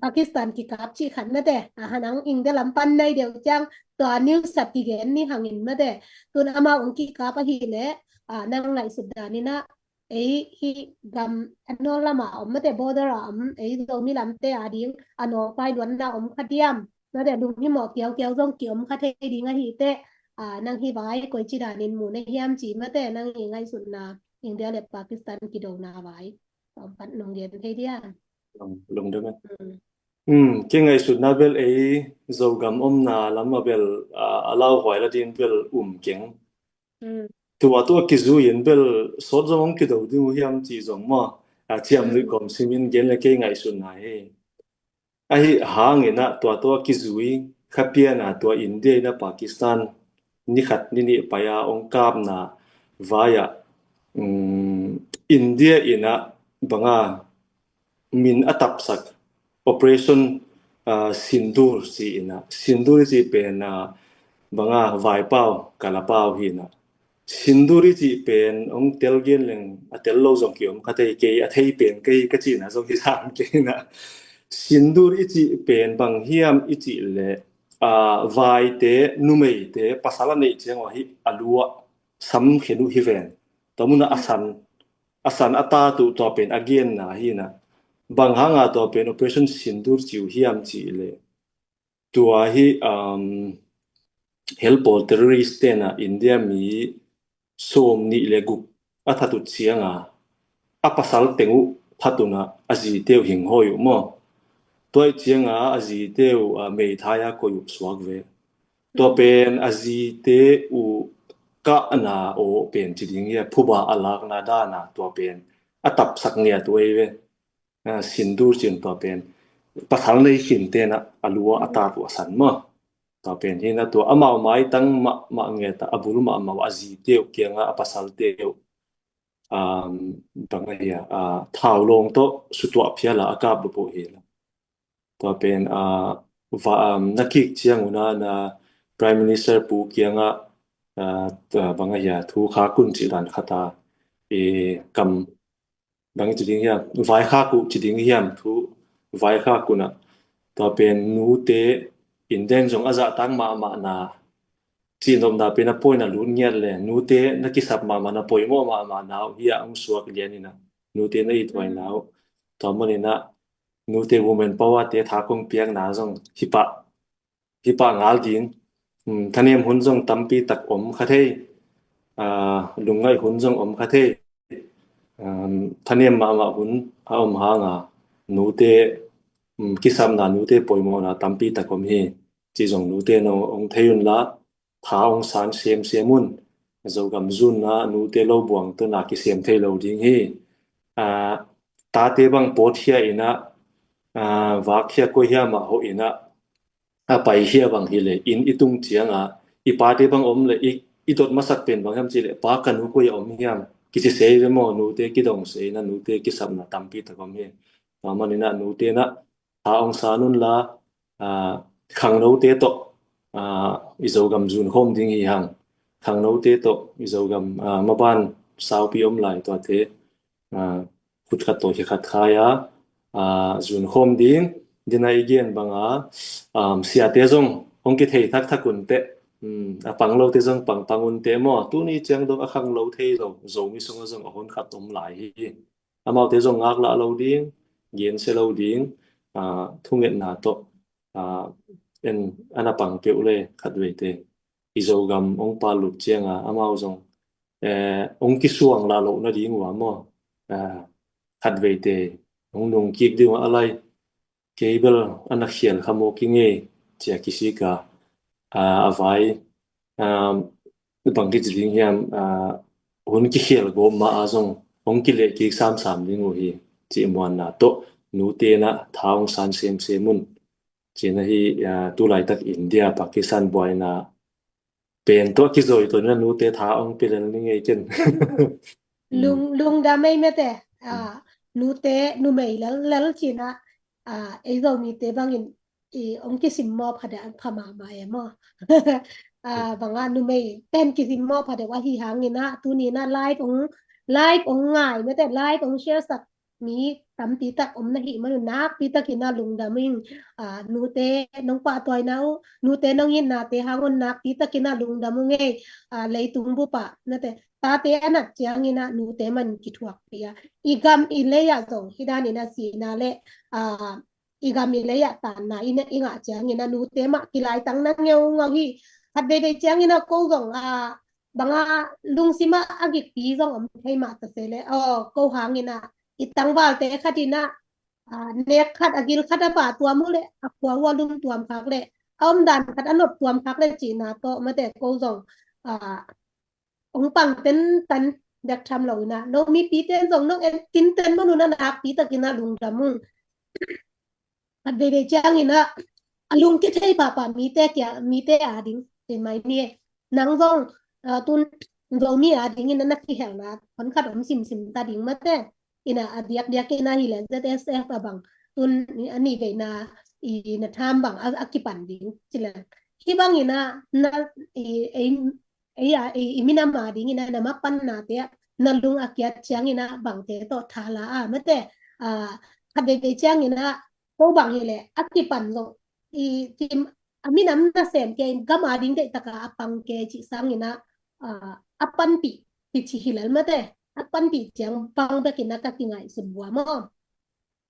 Pakistan kikap cih khat mate, a hanang India lam pan nai deuh ciang tua news sat kigen ni hangin mate, tun amau ong kikap ahileh nang ngaihsut daninah ei hi gam a nawl lama om mate, border a om ei Zomi lamte a ding a nawlpai luanna om kha diam? Mate lunghimawh kiaukiau zong ki om kha thei ding ahi teh, nang hi vai koi ci danin mu na hiam ci mate, nang i ngaihsutna India le Pakistan kidona vai om pat nong gen thei diam? Lungdam e. Kei ngaihsutna bel ei Zogam omna lam a bel a lauhuai la din bel um keng. Tua tua kizui in bel sawt zong hong kido ding uh hiam ci zong maw, a ciam lui kawm simin gen le kei ngaihsutna hi. Ahi hanginah tua tua kizui khapiana tua India inah Pakistan ni khat ni nih pai a hong kapna vai-ah India inah banga min a tapsak Operation Sindoor ci inah, Sindoor i cih pen banga vaipau kalapau hi inah, Sindoor i cih pen hong tel gen leng a tel lo zong ki om kha thei, kei a thei pen kei ka cihna zong hi sam kei inah. Sindoor i cih pen bang hiam i cih leh vaite, numeite, pasal a neih ciang ahi a lu ah sam khen uh hi ven. Tua munah a san a san a tat uh tua pen a genna hi inah. Bang hanga tua pen Operation Sindoor ci uh hiam cih leh tua hi helpawl terrorist tenah India mi sawm nih le guk a that uh cianga a pasal teng uh phat unah a zite uh hinghawi uh maw? Tua ih cianga a zite uh meithai a koih uh suak ve. Tua pen a zite uh kahna aw pen ci ding hi a, phuba a lakna dana tua pen a tapsak ngiat uh ei ve. Sindoor cin tua pen pasal nei khin tenah a lu ah a tat uh a san maw? Tua pen hi inah tua amau maitang mahmah ngetah a bul mahmah uh a zite uh kiangah a pasalte uh bang ahi a, thau lawng tawh sutuah phiala a kap lupawh hi inah. Tua pen na kik ciang unah na Prime Minister pu kiangah bang ahi a, thu khak un cih dan khata kam bang ci ding hiam, vaikhak uh ci ding hiam, thu vaikhak unah tua pen nute India in zong a zahtak mahmahna cihnopna pen a point a lut ngiat le nute na kisap mahmahna, poimawh mahmahna uh hi a hong suak lian inah nute na ithuaina uh. Tua maninah nute women power te tha kong piakna zong hipah hipah ngal ding. Thanem hun zong tampi tak om kha thei. Lungngaih hun zong om kha thei. Thanem mahmah hun a om hanga nute kisapna, nute poimawhna tampi tak om hi. Ci zong nute na hong thei unla tha hong san semsem un. Zogam zunna nute lo buang tawh na kisem thei lo ding hi. Tate bang pawtkhia inah vakkhia koi hiamah hoh inah a paikhia bang hileh inn i tung cianga i pate bang om le i dot masak pen bang hiam cileh pa ka nu koi a om hiam kici sei ve maw? Nute kidong sei inah nute kisapna tampi tak om hi. Tua maninah nute inah tha hong san unla khangnote tawh i Zogam zunkhawm ding hi hang. Khangnote tawh i Zogam maban saupi om lai tuate khut khat tawh hi khat khai a zunkhawm ding. Dina i gen banga siate zong hong kithei thakthak un teh, a pang lote zong pangpang un teh maw? Tuni ciang dong a khangno thei lo Zomi sungah zong a hun khat om lai hi. Amaute zong ngaklah lo ding, gensia lo ding, thungetna tawh en, a na pang peuh le khat veite i Zogam hong pal lut cianga amau zong, eh, hong kisuang lah loh nading uh a maw, eh, khat veite hong nung kik ding uh a lai, kei bel a na khial kha maw ki ngei cia kisik a, ah, a vai, ah, bang kici ding hiam, ah, hun kikhial gawp ma a zong hong kileh kik samsam ding uh hi, cih muanna tawh nute na tha hong san semsem un. Cina hi, ah, tu laitak India, Pakistan buaina pen tua kizoi tua na nute tha hong pilel ni ngei ken. Lung, lungdam ei mete, ah, nute, numei lel, lel cina, ah, ei Zomite bangin, i hong kisim maw phadeuh pha mahmah e maw. Ah, banga numei pen kisim maw phadeuh ahi hangina, tunina live hong, live hong ngai mete, live hong share sak mi tampi tak om na hih manun nakpi takina lungdam ing, ah, nute nong pahtuaina uh, nute nong itnate hangun nakpi takina lungdam ung ei, ah, leitung bupa, nate, tate a nat ciangina nute man kithuakpih a. I gam i lei ah zong, hi danin a sihna le, ah, i gam i lei ah tanna i ngah ciangina nute mah kilaitang na ngeungau hi. Khat veivei ciangina ko zong, ah, banga lungsima a gikpi zong om thei mah ta se le, aw, ko hangina i tangvalte khatina, ah, nek khat a gil khat a pah tuam uh le a khua uh a lum tuam khak le a omdan khat a nop tuam khak le cihna tawh mate ko zong, ah, hong pang tentan bek tham lo ina, no mipite zong nong en tinten manun a nakpi takina lungdam ung. Khat veivei ciangina a lungkithei pahpah mite kia, mite a ding, tin mai ni e. Nang zong, ah, tun Zomi a dingin na kihelna hon khat om simsim ta ding mate. Ina a diakdiak ina hi le Z S F a bang tun a nih veina i na tham bang a, a kipan ding ci le. Hi bangina na i, ei, ei a, i, i minam a dingina na mapannate ah na lung a kiat ciangina bangte tawh thala a mate, ah, khat veivei ciangina ko bang hi le a kipan zong i kim a minam nasem kei gam a ding deih taka a pang kei cih sangina, ah, a panpih kici hi lel mate, a panpih ciang bang bekina ka kingaihsun bua maw.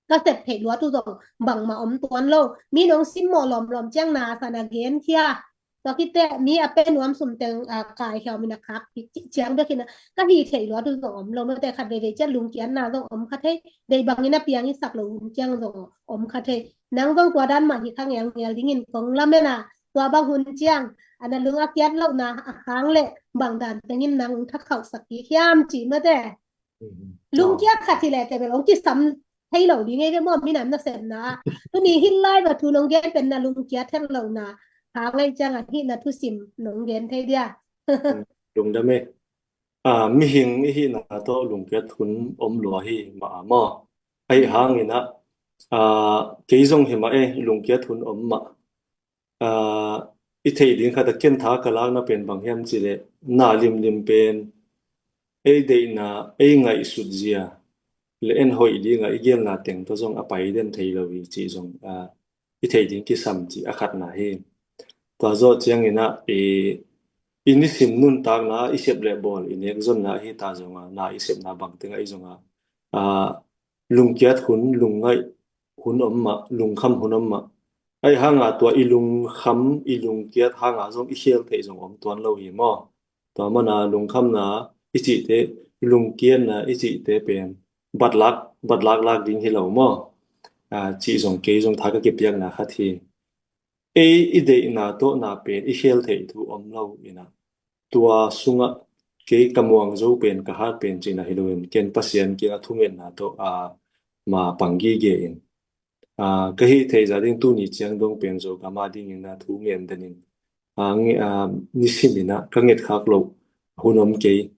Ka sep theih luat uh zong bangmah om tuan lo. Mi nong simmawh lawmlawm ciang na san a genkhia. Tua khit teh mi a pe nuam sum teng, ah, kaikhia om in a khak cih ciang bek in a ka hih theih luat uh zong om lo. Mate khat veivei ciang lungkiatna zong om kha thei. Deih bangin a piang i sak lo hun ciang zong om kha thei. Nang zong tua dan mah hi kha ngelngel dingin kong lamen a. Tua bang hun ciang a na lung a kiat lohna a hang le bang dan tengin nang hong thakhauhsak kik hiam cih mate. Lungkiat khat hi leh tebel hong kisam thei lo ding ei ve maw, minam nasepna ah. Tuni hih lai va thu nong gen pen na lungkiat het lohna hang ei ciangin hih na thusim nong gen thei dia. Lungdam e. Ah, mihing i hihna tawh lungkiat hun om lua hi mah a maw. Ahi hangin ah, ah, kei zong hi mah e, lungkiat hun om mah. Ah, i theih ding khat a ken tha ka lakna pen bang hiam cih leh na limlim pen ei deihna, ei ngaihsut zia le en hoih dinga i gelna teng tawh zong a pai den thei lo hi cih zong, ah, i theih ding kisam cih a khatna hi. Tua zawh ciangin ah i, i nisim nuntakna i sep le bawl i nek zonna ahi ta zonga na i sepna bang tengah i zonga, ah, lungkiat hun, lungngaih hun om mah, lungkham hun om mah. Ahi hanga tua i lungkham, i lungkiat hanga zong i khel theih zong om tuan lo hi maw. Tua mana lungkhamna i cihte, lungkiatna i cihte pen batlak, batlak lak ding hi lo maw. Ah, cih zong kei zong tha ka kipiakna khat hi. Ei i deihna tawh na pen i khel theih thu om lo ina. Tua sungah kei ka muang zo pen ka hat pen cihna hi loin ken Pasian kiangah thungetna tawh, ah, ma pang gige in. Ah, ka hih theih zah ding tuni ciang dong pen Zogam a dingin a thu ngen denin, ah, nge-, ah, nisim in ah ka nget khak loh hun om kei.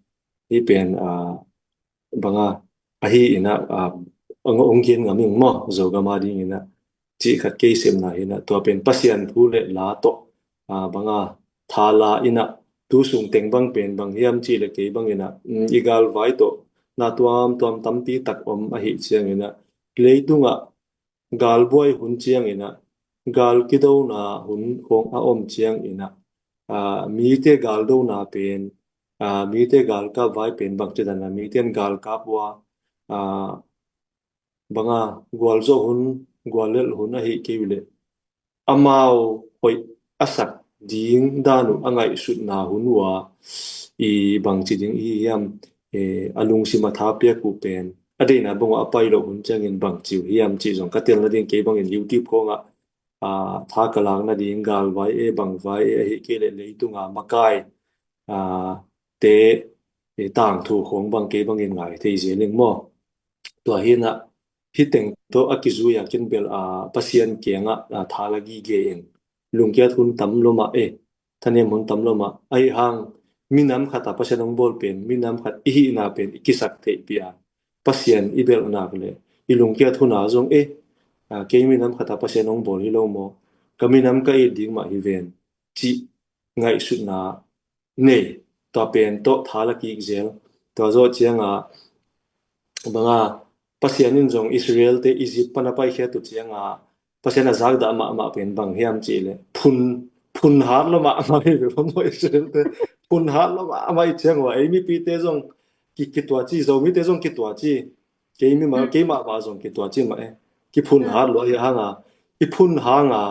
Hih pen, ah, banga ahi in ah, ah, ong, ong gen ngam ing maw, Zogam a dingin ah cih khat kei sepna hi in ah, tua pen Pasian thu le la tawh, ah, banga thala in ah tu sung teng bang pen bang hiam cih le kei bangin ah, mm, i galvai tawh na tuamtuam tampi tak om ahi ciangin ah leitungah galbuai hun ciangin ah, gal kidona hun hong a om ciangin ah, ah, mite galdona pen, ah, mite galkap vai pen bangci dan a mite in galkap uh a, ah, banga gualzawh hun, guallelh hun ahi kei uh leh amau hoih a sak ding dan uh a ngaihsutna hun uh a, i bangci ding i hiam, eh, a lungsim a tha piak uh pen a deihna bang uh a pai loh hun ciangin bangci uh hiam cih zong ka tel nading kei bangin YouTube khawngah, ah, tha ka lak nading galvai e, bangvai e, ahi kei leh leitunga makai, ah, te, eh, tangthu khawng bang kei bangin ngai thei zel ing maw? Tua hinah hih teng tawh a kizui a ken bel, ah, Pasian kiangah, ah, tha la gige in lungkiat hun tam lo mah e, thanem hun tam lo mah. Ahi hang minam khat a Pasian hong bawl pen, minam khat i hihna pen i kisak theihpih a Pasian i belh nak leh i lungkiat hun a zong e, ah, kei minam khat a Pasian hong bawl hi lo maw, ka minam ka it ding mah hi ven cih ngaihsutna nei, tua pen tawh tha la kik zel. Tua zawh cianga banga Pasian in zong Israel te Egypt pan a paikhiat uh cianga Pasian a zakdah mahmah pen bang hiam cih leh phun, phun hat lo mahmah hi ve maw Israel te. Phun hat lo mahmah hi ciang uh a ei mipite zong ki, kituaci, Zomite zong kituaci. Kei mi ma, kei mahmah zong kituaci mah e. Kiphun hat lo ahi hanga, i phun hanga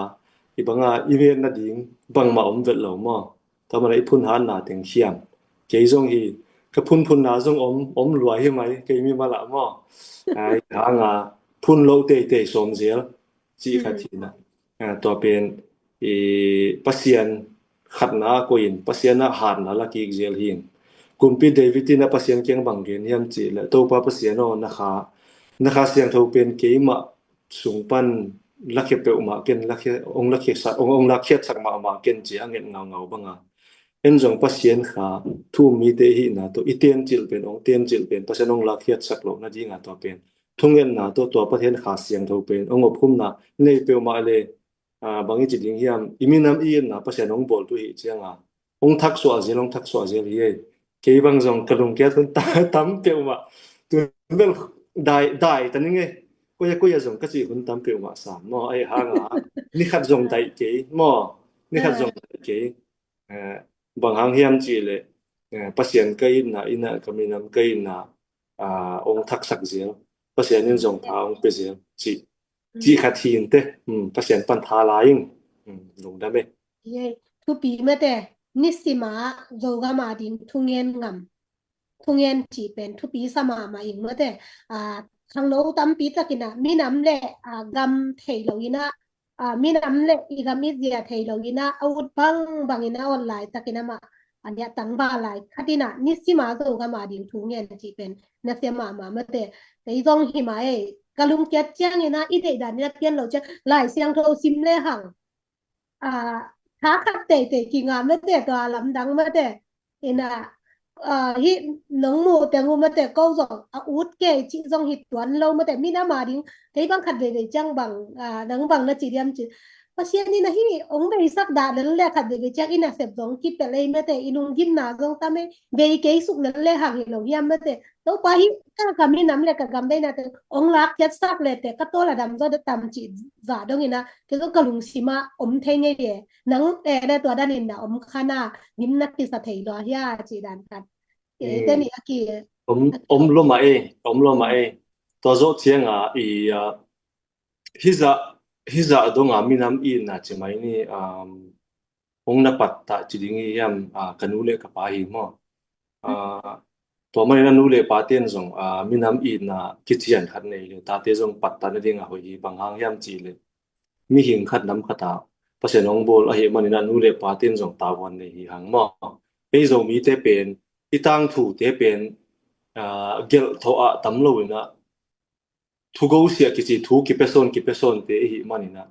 i banga i met nading bangmah om vet lo maw? Tua mana i phun hatna teng khiam. Kei zong hi ka phunphunna zong om, om lua hi mai, kei mi malah maw? Ahi hanga phun lo teitei sawm zel cih khat hi na. Ah, tua pen i Pasian khatna a koih in Pasian a hatna la kik zel hi. Kumpi David in a Pasian kiang bang gen hiam cih leh, Topa Pasian aw, na kha, na kha siangtho pen keimah sung pan lakhia peuhmah ken, lakhia, ong lakhia sak, ong, ong lakhiat sak mahmah ken ci a nget ngaungau banga. En zong Pasian kha thu um mite i hihna tawh i tencilh pen, ong tencilh pen Pasian ong lakhiat sak loh nadinga tua pen thungetna tawh tua Pasian kha siangtho pen ong opkhumna nei peuhmah le, ah, bang i ci ding hiam, i minam i itna Pasian ong bawl tu hi cianga ong thaksuah zel, ong thaksuah zel hi ei. Kei bang zong ka lungkiat hun ta-, tam peuhmah. Tun bel dai, dai ta ning ei. Koia, koia zong ka cih hun tam peuhmah sam maw, ahi hanga ni khat zong daih kei maw, ni khat zong daih kei. Eh, bang hang hiam cih leh, eh, Pasian ka itna, ina ka minam ka itna, ah, ong thaksak zel, Pasian in zong tha ong pia zel cih, cih khat hi inteh. Hmm, Pasian pan tha la ing. Hmm, lungdam e. Thupi mate, nisima Zogam a ding thungen ngam, thungen cih pen thupi sa mahmah ing mate. Ah, khangno tampi takin a minam le, ah, gam thei lo in a, ah, minam le i gam i zia thei lo in a, a ut bangbang in a ot laitakin amah a nia tangval lai khatin a nisima Zogam a ding thungen cih pen nasia mahmah mate. Kei zong hi mah ei, ka lungkiat ciangin a i deihdan in a pian lo ciang Lai Siangtho sim le hang, ah, tha khat teitei kingam mate, tua lamdang mate. Ina, ah, hih nong mu teng uh mate, ko zong a ut kei cih zong hi tuan lo mate, minam a ding. Kei bang khat veivei ciang bang, ah, nang bang na ci diam ci, Pasian in a hih ong veisak dah lel le khat veivei ciang i nasep zong kipelh ei mate, i lunggimna zong tam ei, vei kei suk lel le hang hi lo hiam mate. Topa hih ka, ka minam le ka gam deihna teng ong lakkhiatsak le teh ka tawl a dam zaw de tam cih zah dongin a, kei zong ka lungsim ah om thei ngei e. Nang, eh, le tua danin na om khan a, gim na kisa thei lua hia cih dan khat. Eh, te nih a ki, om, om lo mah e, om lo mah e. Tua zawh cianga i, ah, hizah, hizah donga minam itna ci mai ni, um, hong na pattah ci ding hi hiam, ah, ka nu le ka pa hi maw? Ah, tua manin a nu le pa ten zong, ah, minam itna kician khat nei le tate zong pattah nadinga hoih hi, bang hang hiam cih leh mihing khat nam khat a Pasian hong bawl ahih manin a nu le pa ten zong tavuan nei hi hang maw? Ei Zomite pen i tangthute pen, ah, gelh thawh ah tam lo in a, thu gosiah kici, thu kipia sawn, kipia sawnte i hih manin a,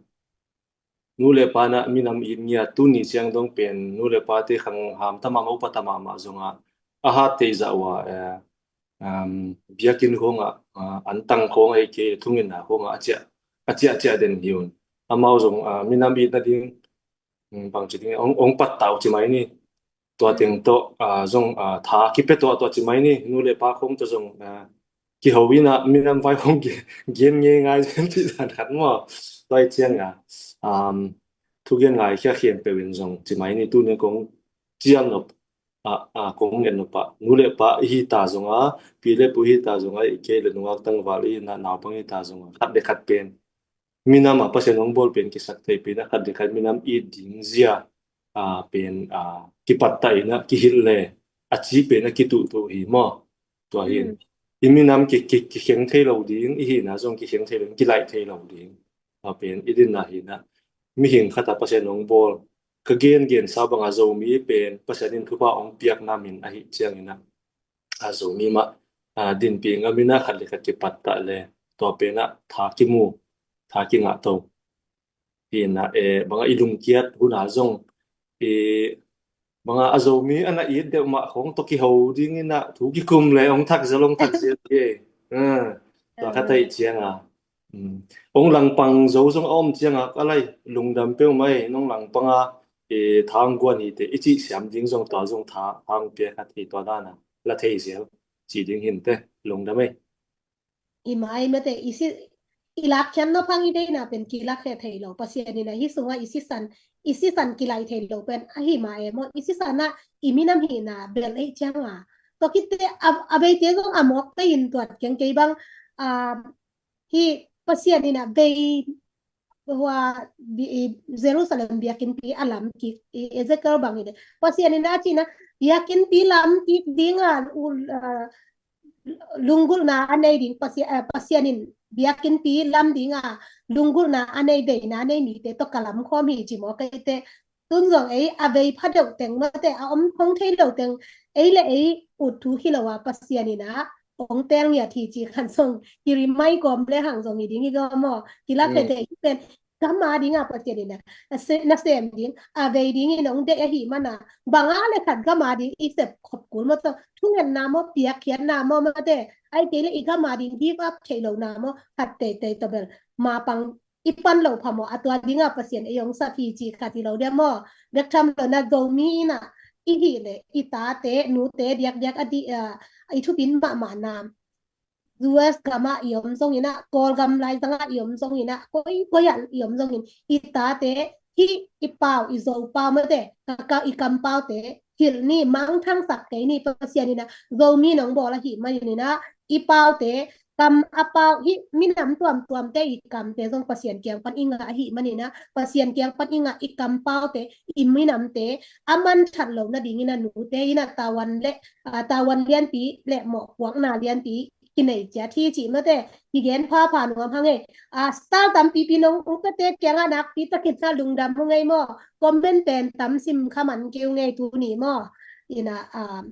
nu le pa na minam it ngiat, tuni ciang dong pen nu le pate khang ham ta mahmah, upa ta mahmah zongah a hat theih zah uh a, eh, um, biakinn khawngah, ah, an tang khawng ahih kei thungetna khawngah a ciah, a ciah, ciah den hi un. Amau zong, ah, minam it nading, um, bangci ding ong, ong pattah uh ci mai ni. Tua teng tawh, ah, zong, ah, tha kipia tuahtuah ci mai ni. Nu le pa khawng tawh zong, ah, kiho in a, minam vai khawng gen, gen ngeingai zen cih dan khat maw? Tua ih cianga, um, thugen ngaikhia khempeuh in zong ci mai ni. Tuni kong cial nop, ah, ah, kong nget nop ah, nu le pa i hi ta zonga, pi le pu i hi ta zonga, i kei le nungak tangval i hi na, naupang i hi ta zonga, khat le khat pen minam a Pasian hong bawl pen kisaktheih pen a khat le khat minam it ding zia a pen a kipattah in a kihilh le a ci pen a kituhtuh hi maw? Tua hin i minam ki, ki, kikheng thei lo ding, i hihna zong kikheng thei lo ding, kilaih thei lo ding. Tua pen i dinna hi na, mihing khat a Pasian hong bawl, ka gen gensa banga Zomi pen Pasian in thupha hong piakna min ahi ciangin a, a Zomi mah a dinpih ngam in a khat le khat kipattah le tua pen a tha kimu, tha kingah to. Hi na, e, banga i lungkiat huna zong, e, banga a Zomi a na it deuh mah khong tawh kiho dingin a thu kikum le hong thak zel, hong thak zel hi. Tua khat ahi cianga, hong langpang zo zong a om cianga, a lai lungdam peuhmah ei, nong langpanga, e, thang guan hi te i cih siam ding zong tua zong tha hang pia khat hi tua dana la thei zel ci ding hin te, lungdam ei. I mai mate i si i lak khian no phang i deina pen kilak he thei lo, Pasian in a hi sunga i sisan, i sisan kilai thei lo pen ahi ma e maw, i sisan a i minam hina bel ei cianga. Tua kite a, a beite zong a mawk te in tuat keng kei bang, a, hi Pasian in a bei hua Jerusalem biakinnpi a lam kik i Ezekiel bang hi de. Pasian in a cina biakinnpi lam kik dinga lunggulhna a nei ding Pasian, Pasian in biakinnpi lam dinga lunggulhna a nei, veina a nei mite tawh ka lam khawm hi ci maw kei te. Tun zong ei a vei pha deuh teng mate, a om hong thei lo teng ei le ei ut thu hi lo a, Pasian in a hong teel ngiat hi ci khan zong kirimai kawm le hang zong hi ding hi gawm aw. Kilak tete hi pen gam a dinga Pasian in a, a se-, na sem ding a vei dingin hong deih ahi mana, banga le khat gam a ding i sep khop kul maw, tawh thungetna maw, piakkhiatna maw mate, ai kei le i gam a ding give up thei lo na maw, khat teitei tawh bel mapang i pan lo pha maw, a tua dinga Pasian ei hong sap hi ci khat hi lo dia maw. Bek tham lo na Zomi in a i hih le i tate nute diakdiak a di, a, i thupit mahmah na U S gam ah i om zongin a, Kawlgam laizang ah i om zongin a, koi koi ah i om zongin i tate hih i pau, i Zo pau mate, ka, ka, i kam paute hilh ni, mangthangsak kei ni, Pasian in a Zomi nong bawl ahi manin a, i paute kam a pau, hih minam tuamtuamte i kamte zong Pasian kiang pan i ngah ahi manin a, Pasian kiang pan i ngah i kam paute, i minamte a man that lo nadingin a nute in a tavuan le, a, tavuan lianpi le mawhpuakna lianpi kinei ciat hi cih mate, kigen phapha nuam hang e. A, star tampipi nong ung pete kiangah nakpi takin a lungdam hong ei maw. Comment pen tam sim kha man kei ung ei tuni maw. Ina, a,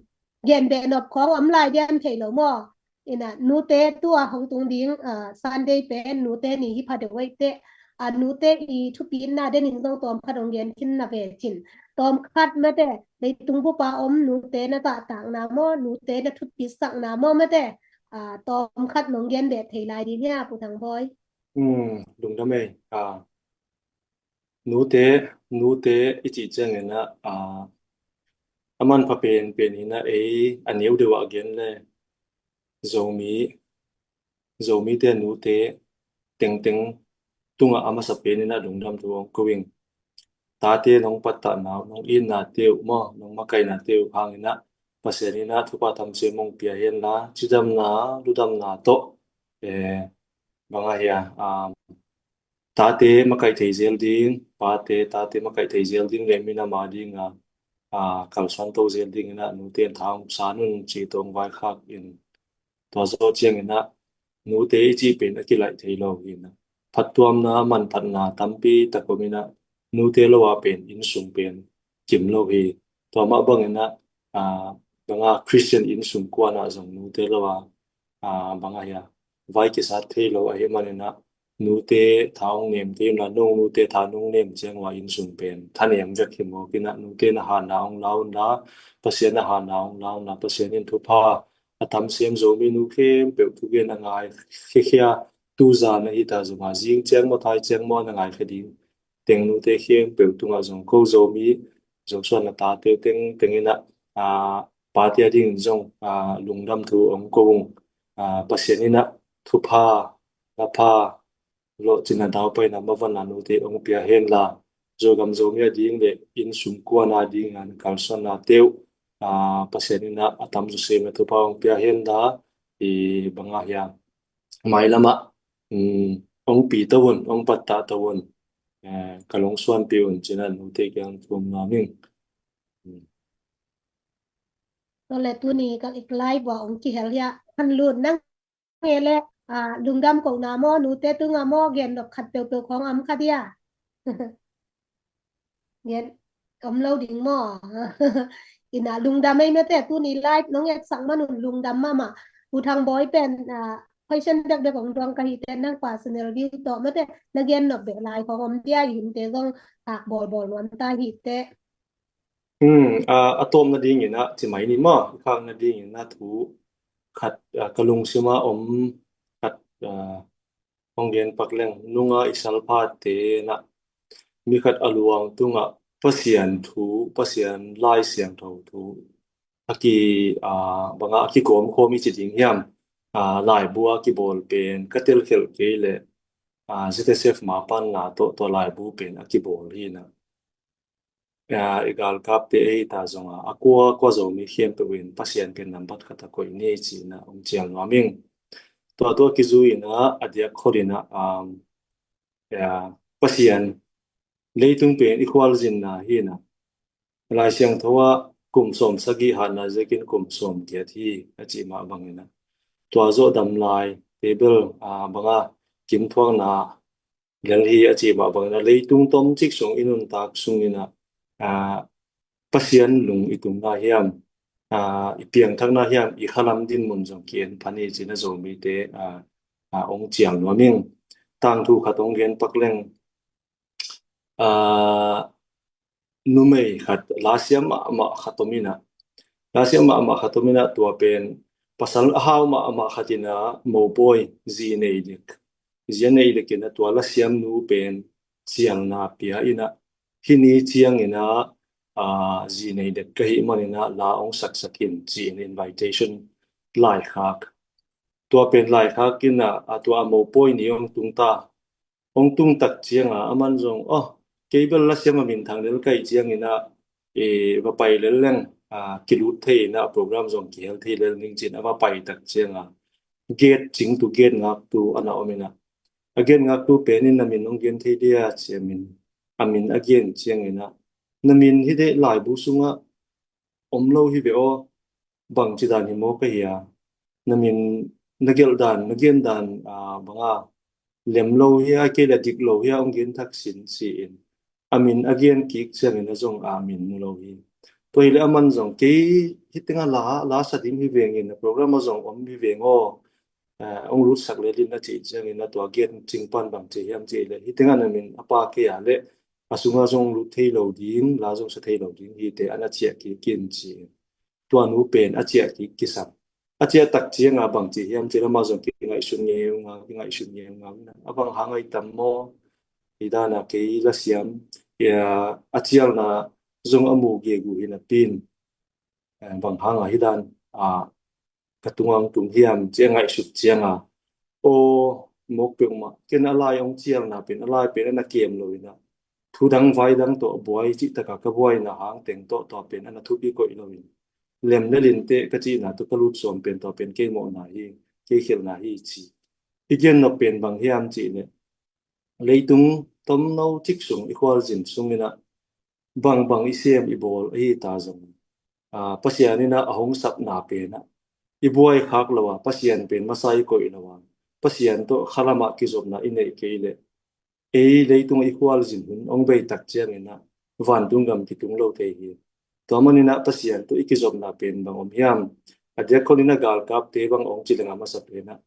gen beh nop khawng om lai diam thei lo maw. Ina, nute tua hong tung ding, a, Sunday pen nute ni hi pha deuh ei te. A, nute i thupitna denin zong tawm khat hong gen khin na ve cin. Tawm khat mate, leitung bupa om nute na zahtakna maw, nute na thupitsakna maw mate, a, tawm khat nong gen beh thei lai ding hia, Pu Thang Bawi? Lungdam ei. A, nute, nute i cih ciangin a, a, a manpha penpen in a, ei a neu deuh ah gen le Zomi, Zomite nute tengteng tungah a masa penin a lungdam thu hong ko ing. Tate nong pattahna uh, nong itnate uh maw, nong makaihnate uh hangin a Pasian in a thupha tamsem hong pia hen la, cidamna, ludamna tawh, eh, bang a hia, um, tate makaih thei zel ding, pate, tate makaih thei zel ding le minam a dinga, a, kalsuan to zel dingin a nute in tha hong san un ci tawh hong vaikhak in, tua zawh ciangin a nute i cih pen a kilaih thei lo hi na. Phattuamna, manphatna tampi tak om in a, nute lo a pen innsung pen kim lo hi. Tua mah bangin a, a, banga Christian innsung kuan ah zong nute lo a, a, bang a hia, vai kisat thei lo ahi manin a, nute tha hong nem thei un la, nong nute tha nong nem ciang ua innsung pen thanem vek hi mawk in a, nute na hanna hong la un la, Pasian na hanna hong la un la, Pasian in thupha a tamsem Zomi nu khempeuh thugen a ngai khiakhia, tuzan ahi ta zong a, zing ciang maw, thai ciang maw na ngai kha ding teng nute khempeuh tungah zong ko Zomi, Zosuan a tate tengteng in a, a, pate a dingin zong, a, lungdam thu hong ko ung. A, Pasian in a thupha, lapha, lawhcinna, daupaina, mavanna nute hong pia hen la, Zogam Zomi a ding le innsung kuan a ding a kalsuannate uh, a, Pasian in a, a tam zaw sem a thupha hong pia hen la, i bang a hia, mailam ah, um, ong pi to un, ong pattah to un. Eh, ka lungsuanpi un ci-in ah nute kiang thum nuam ing. Tua le tuni ka ik lai bua ong kihel hia, han lun nang e le, ah, lungdam kohna maw, nute tunga maw, gen nop khat peuhpeuh khong om kha dia. Gen om lo ding maw? Ina lungdam ei mete, tuni live nong etsak manun lungdam mahmah. Pu Thang Bawi pen, ah, question bekbek ong duang ka hi te, nang personal view tawh mete, na gen nop beh lai khong om dia, i hinte zong tak bawlbawl nuam ta hi te. Hmm, a, a tawpna dingin ah ci mai ni maw, i khakna dingin ah thu khat, a, ka lungsim ah om khat, a, hong gen pak leng, nunga i salphate nah mi khat a luang tungah Pasian thu, Pasian Lai Siangtho thu a ki, a, banga a kigawmkhawm i ci ding hiam, a, laibu a kibawl pen ka telkhelh kei leh, a, Z S F ma panna tawh tua laibu pen a kibawl hi nah. A, i galkapte ei ta zonga a kua kua Zomi khempeuh in Pasian pen nambat khat a koih ni ci-in ah ong cial nuam ing. Tua tua kizui-in ah a diak khol in ah, um, a, Pasian leitung pen i khualzinna hi nah. Lai Siangtho ah kum sawm sagih hatna ziakin kum sawm giat hi a ci mah bangin ah, tua zawh dam lai te bel, a, banga kimthuakna lel hi a ci mah bangin ah, leitung tomcik sung i nuntak sungin ah, a, Pasian lung i tumna hiam, a, i piangthakna hiam, i khalam dinmun zong ki-en phan hi ci-in ah Zomite, a, a, ong cial nuam ing. Tangthu khat ong gen pak leng, a, numei khat, lasiam mahmah khat om in ah, lasiam mahmah khat om in ah, tua pen pasal a hau mahmah khat in ah mopawi zi nei dek, zi a nei dek in ah tua lasiam nu pen cialna pia in ah, hih ni ciangin ah, a, zi nei dek ka hih manin ah la ong saksak in ci-in invitation laikhak. Tua pen laikhak in ah, a, tua a mopawi ni ong tung ta. Ong tung tak cianga aman zong, oh, kei bel lasiam a minthang lel ka hih ciangin ah, e, va pai lel leng, a, kilut thei in ah program zong kihel thei lel ning ci-in a va pai tak cianga gate cingtu, gate ngaktu a na om in ah, a gate ngaktu pen in na min ong gen thei dia ci a min, a min a gen ciangin ah, na min hi deh laibu sungah om lo hi ve aw, bangci dan hi maw ka hia, na min, na gelh dan, na gen dan, a, banga lem lo hia, kei le dik lo hia, ong gen thak sin ci-in a min a gen kik ciangin a zong a min mu lo hi. Tua hi le aman zong kei hi tenga la, la sa ding hi vengin a program a zong om hi veng aw, a, ong lutsak le lin a ci ciangin a tua gate cing pan bangci hiam ci le hi tenga na min a pa kei a le a sunga zong lut thei lo ding, la zong sa thei lo ding hi te ana ciah kik in ci. Tua nu pen a ciah kik kisam. A ciah tak cianga bangci hiam ci lama zong kingaihsun ngeungau, kingaihsun ngeungau. A bang hang ai tam maw? Hi dana kei lasiam, a, a cialna zong a mu gegu hi napi in, a, bang hanga hi dan, a, ka tunga ong tung hiam ci a ngaihsut cianga, aw, mawk peuhmah, ken a lai ong cialna pen, a lai pen ana kem lo in ah, thu dang vai dang tawh buai cih taka ka buaina hang teng tawh tua pen ana thupi koih lo in, lem le lin teh ka cihna tawh ka lut sawm pen tua pen kei mawhna hi, kei khelhna hi ci. I gen nop pen bang hiam cih leh, leitung tomno cik sung i khualzin sung in ah bangbang i sem i bawl ahi ta zong, a, Pasian in ah a hong sapna pen ah i buai khak lo a, Pasian pen masa i koih lo a, Pasian tawh khalam ah kizopna i neih kei leh, ei leitung i khualzin hun ong bei tak ciangin ah vantung gam kitung lo thei hi. Tua manin ah Pasian tawh i kizopna pen bang om hiam? A diakhon in ah galkapte bang ong ci leng a masa pen ah,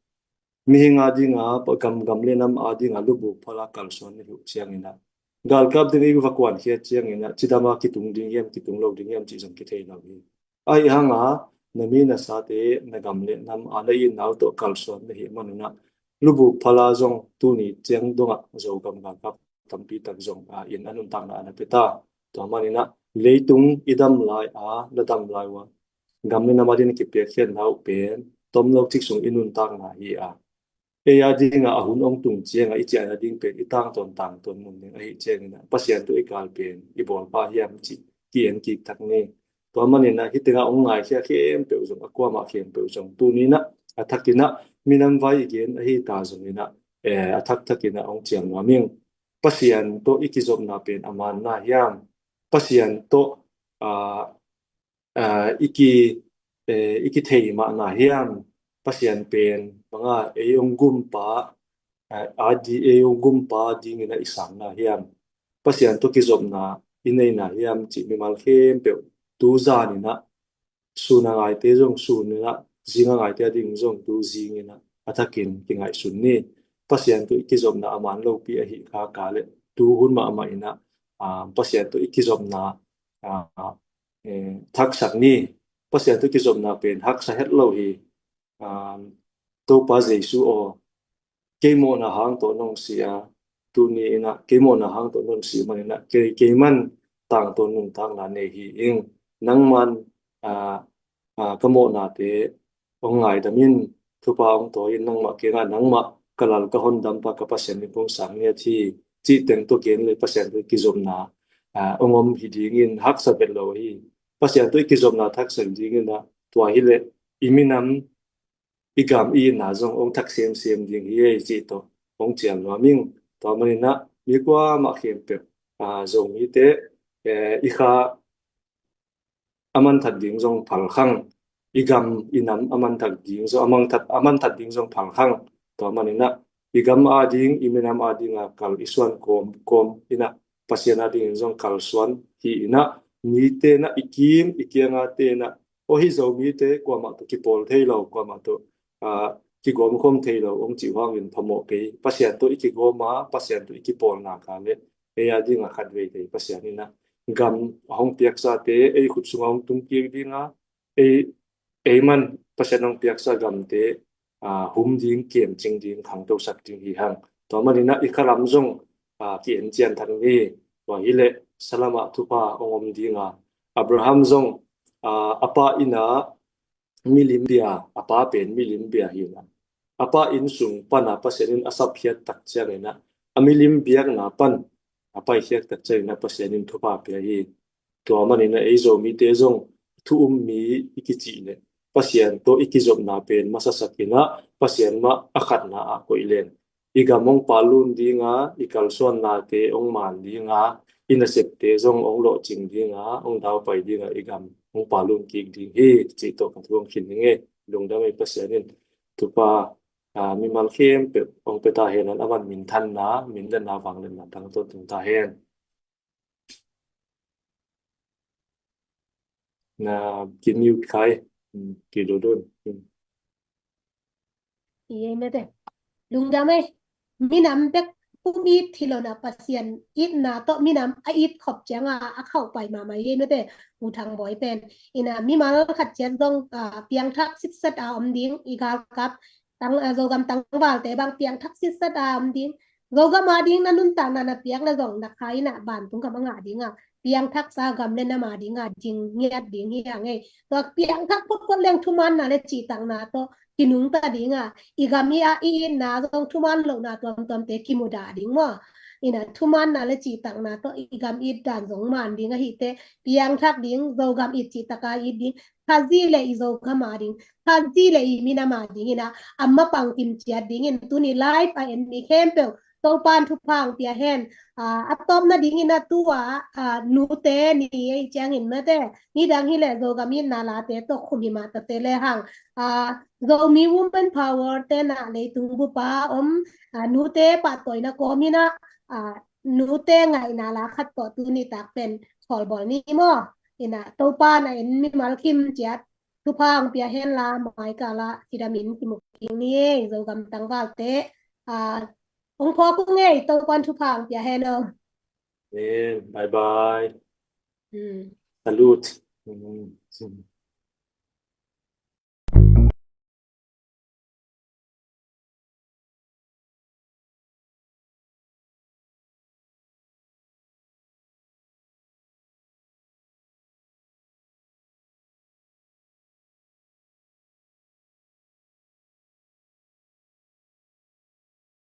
mihing a dinga, gamgam le nam a dinga lubuk phala kalsuan na hi uh ciangin ah, galkap ding i va kuankhiat ciangin ah cidam a kitung ding hiam, kitung lo ding hiam cih zong kithei lo hi. Ahi hanga na mi na sate, na gam le nam a na itna uh tawh kalsuan na hih manin ah, lubuk phala zong tuni ciang dongah Zogam galkap tampi tak zong, a, in a nuntakna ana pia ta. Tua manin ah leitung i dam lai a, na dam lai uh a, gam le nam a ding kipiakkhiatna uh pen tomno cik sung i nuntakna hi a, ei a dinga a hun ong tung cianga i ciahna ding pen i tangtawn tangtawn mun ding ahi ciangin ah, Pasian tawh i kal pen i bawl pah hiam cih ki-en kik thak ni. Tua manin ah hi tenga ong ngaikhia khempeuh zong, a kuamah khempeuh zong, tuni in ah a thakin ah minam vai i gen ahi ta zongin ah, eh, a thakthak in a hong ciam nuam ing. Pasian tawh i kizopna pen a man na hiam? Pasian tawh, ah, ah, i ki, eh, i kithei mah na hiam? Pasian pen banga ei hong gumpa, ah, a di, ei hong gumpa dingin a i sang na hiam? Pasian tawh kizopna i nei na hiam cih mimal khempeuh tu zan in a, sun a ngaite zong sun in a, zing a ngaite a ding zong tu zing in a, a thakin kingaihsun ni. Pasian tawh i kizopna a man lopi ahi kha ka le tu hun mahmah in a, ah, Pasian tawh i kizopna, ah, eh, thaksak ni. Pasian tawh kizopna pen haksa het lo hi. Ah, Topa Jesu aw, kei mawhna hang tawh nong si a, tuni in a kei mawhna hang tawh nong si man in a, kei, kei man tangtawn nuntakna nei hi ing. Nangman, ah, ah, ka mawhnate hong ngaidam in, thupha hong tawi in, nangmah kiangah, nangmah ka Lal ka Hondampa ka Pasian in kong sang ngiat hi, cih teng tawh gen le Pasian tawh i kizopna, ah, hong om hi dingin haksa vet lo hi. Pasian tawh i kizopna thaksak dingin a, tua hi le i minam, i gam, i itna zong hong thak semsem ding hi ei cih tawh hong ciam nuam ing. Tua man in a mi kuamah khempeuh, ah, Zomite, eh, i kha a manthat ding zong phal khang, i gam i nam a manthat ding zong, a manthat, a manthat ding zong phal khang. Tua man in a i gam a ding, i minam a ding a kal i suan kawm, kawm in a Pasian a dingin zong kalsuan hi in a, mite in a i kim i kianga te in a, aw hi Zomite kuamah tawh kipawl thei lo, kuamah tawh, ah, kigawm khawm thei lo hong cih hangin phamawh kei. Pasian tawh i kigawm a, Pasian tawh i kipawlna ka le ei a ding a khatvei thei Pasian in a gam a hong piaksate ei khut sungah hong tung kik ding a, ei, ei man Pasian hong piaksa gamte, ah, hum ding, kemcing ding, khangtosak ding hi hang. Tua man in a i khalam zong, ah, ki-en cian thak ni. Tua hi le salam ah thupha hong om ding a, Abraham zong, ah, a pa in a milim bia, a pa pen milim bia hi in a, a pa inn sung pan a Pasian in a sapkhiat tak ciangin a, a milim biakna pan a paikhiat tak ciangin a Pasian in thupha pia hi. Tua man in a ei Zomite zong thu um mi i kicih le Pasian tawh i kizopna pen masasak in a, Pasian mah a khatna ah koih len. I gam hong palun ding a, i kalsuannate hong man ding a, i nasepte zong hong lawhcing ding a, hong daupai ding a, i gam hong palun kik ding hi cih tawh ka thu hong khin hi ing ei. Lungdam ei, Pasian in thupha, ah, mimal khempeuh hong pia ta hen. A man minthanna, minletna, vangliatna tangtawn tung ta hen. Na ki mute khai, mm, ki dodon. Mm. Ei mate. Lungdam ei. Minam bek pum it hi lo na, Pasian itna tawh minam a it khop cianga a khauh pai mahmah ei mate. U Thang Bawi pen in a mimal khat ciat zong, ah, piangthak sitset a om ding, i galkap tang, ah, Zogam tangvalte bang piangthak sitset a om ding. Zogam a ding na nuntakna na piak le zong na kha in a vantung gam a ngah ding a, piangthaksa gam le nam a ding a ding ngiat ding hi hang ei. Tua piangthak photphot leng thumaanna le cihtakna tawh kinungta ding a, i gam i a i itna zong thumaan lohna tuamtuamte kimudah ding maw. In a thumaanna le cihtakna tawh i gam it dan zong maan ding ahih teh, piangthak ding, Zogam it cihtak a it ding, Khazih le i Zogam a ding, Khazih le i minam a ding in a, a mapang kim ciat dingin tuni live a en mi khempeuh Topa'n thupha hong pia hen. Ah, a tawpna dingin a tu a, ah, nute ni ei ciangin mate, nidang hi le Zogam itna late tawh khum hi mah ta se le hang. Ah, Zomi Women Power te na leitung bup a om, ah, nute pahtawina kawm in a, ah, nute ngaihna la khat tawh tuni tak pen khawlbawl ni maw. In a Topa'n a en mimal kim ciat thupha hong pia hen la, mai kal ah cidam in kimu kik ni ei, Zogam tangvalte. Ah, hong phawk ung ei, Topa'n thupha hong pia hen aw. Amen. Bye bye. Hmm. Salute. Hmm.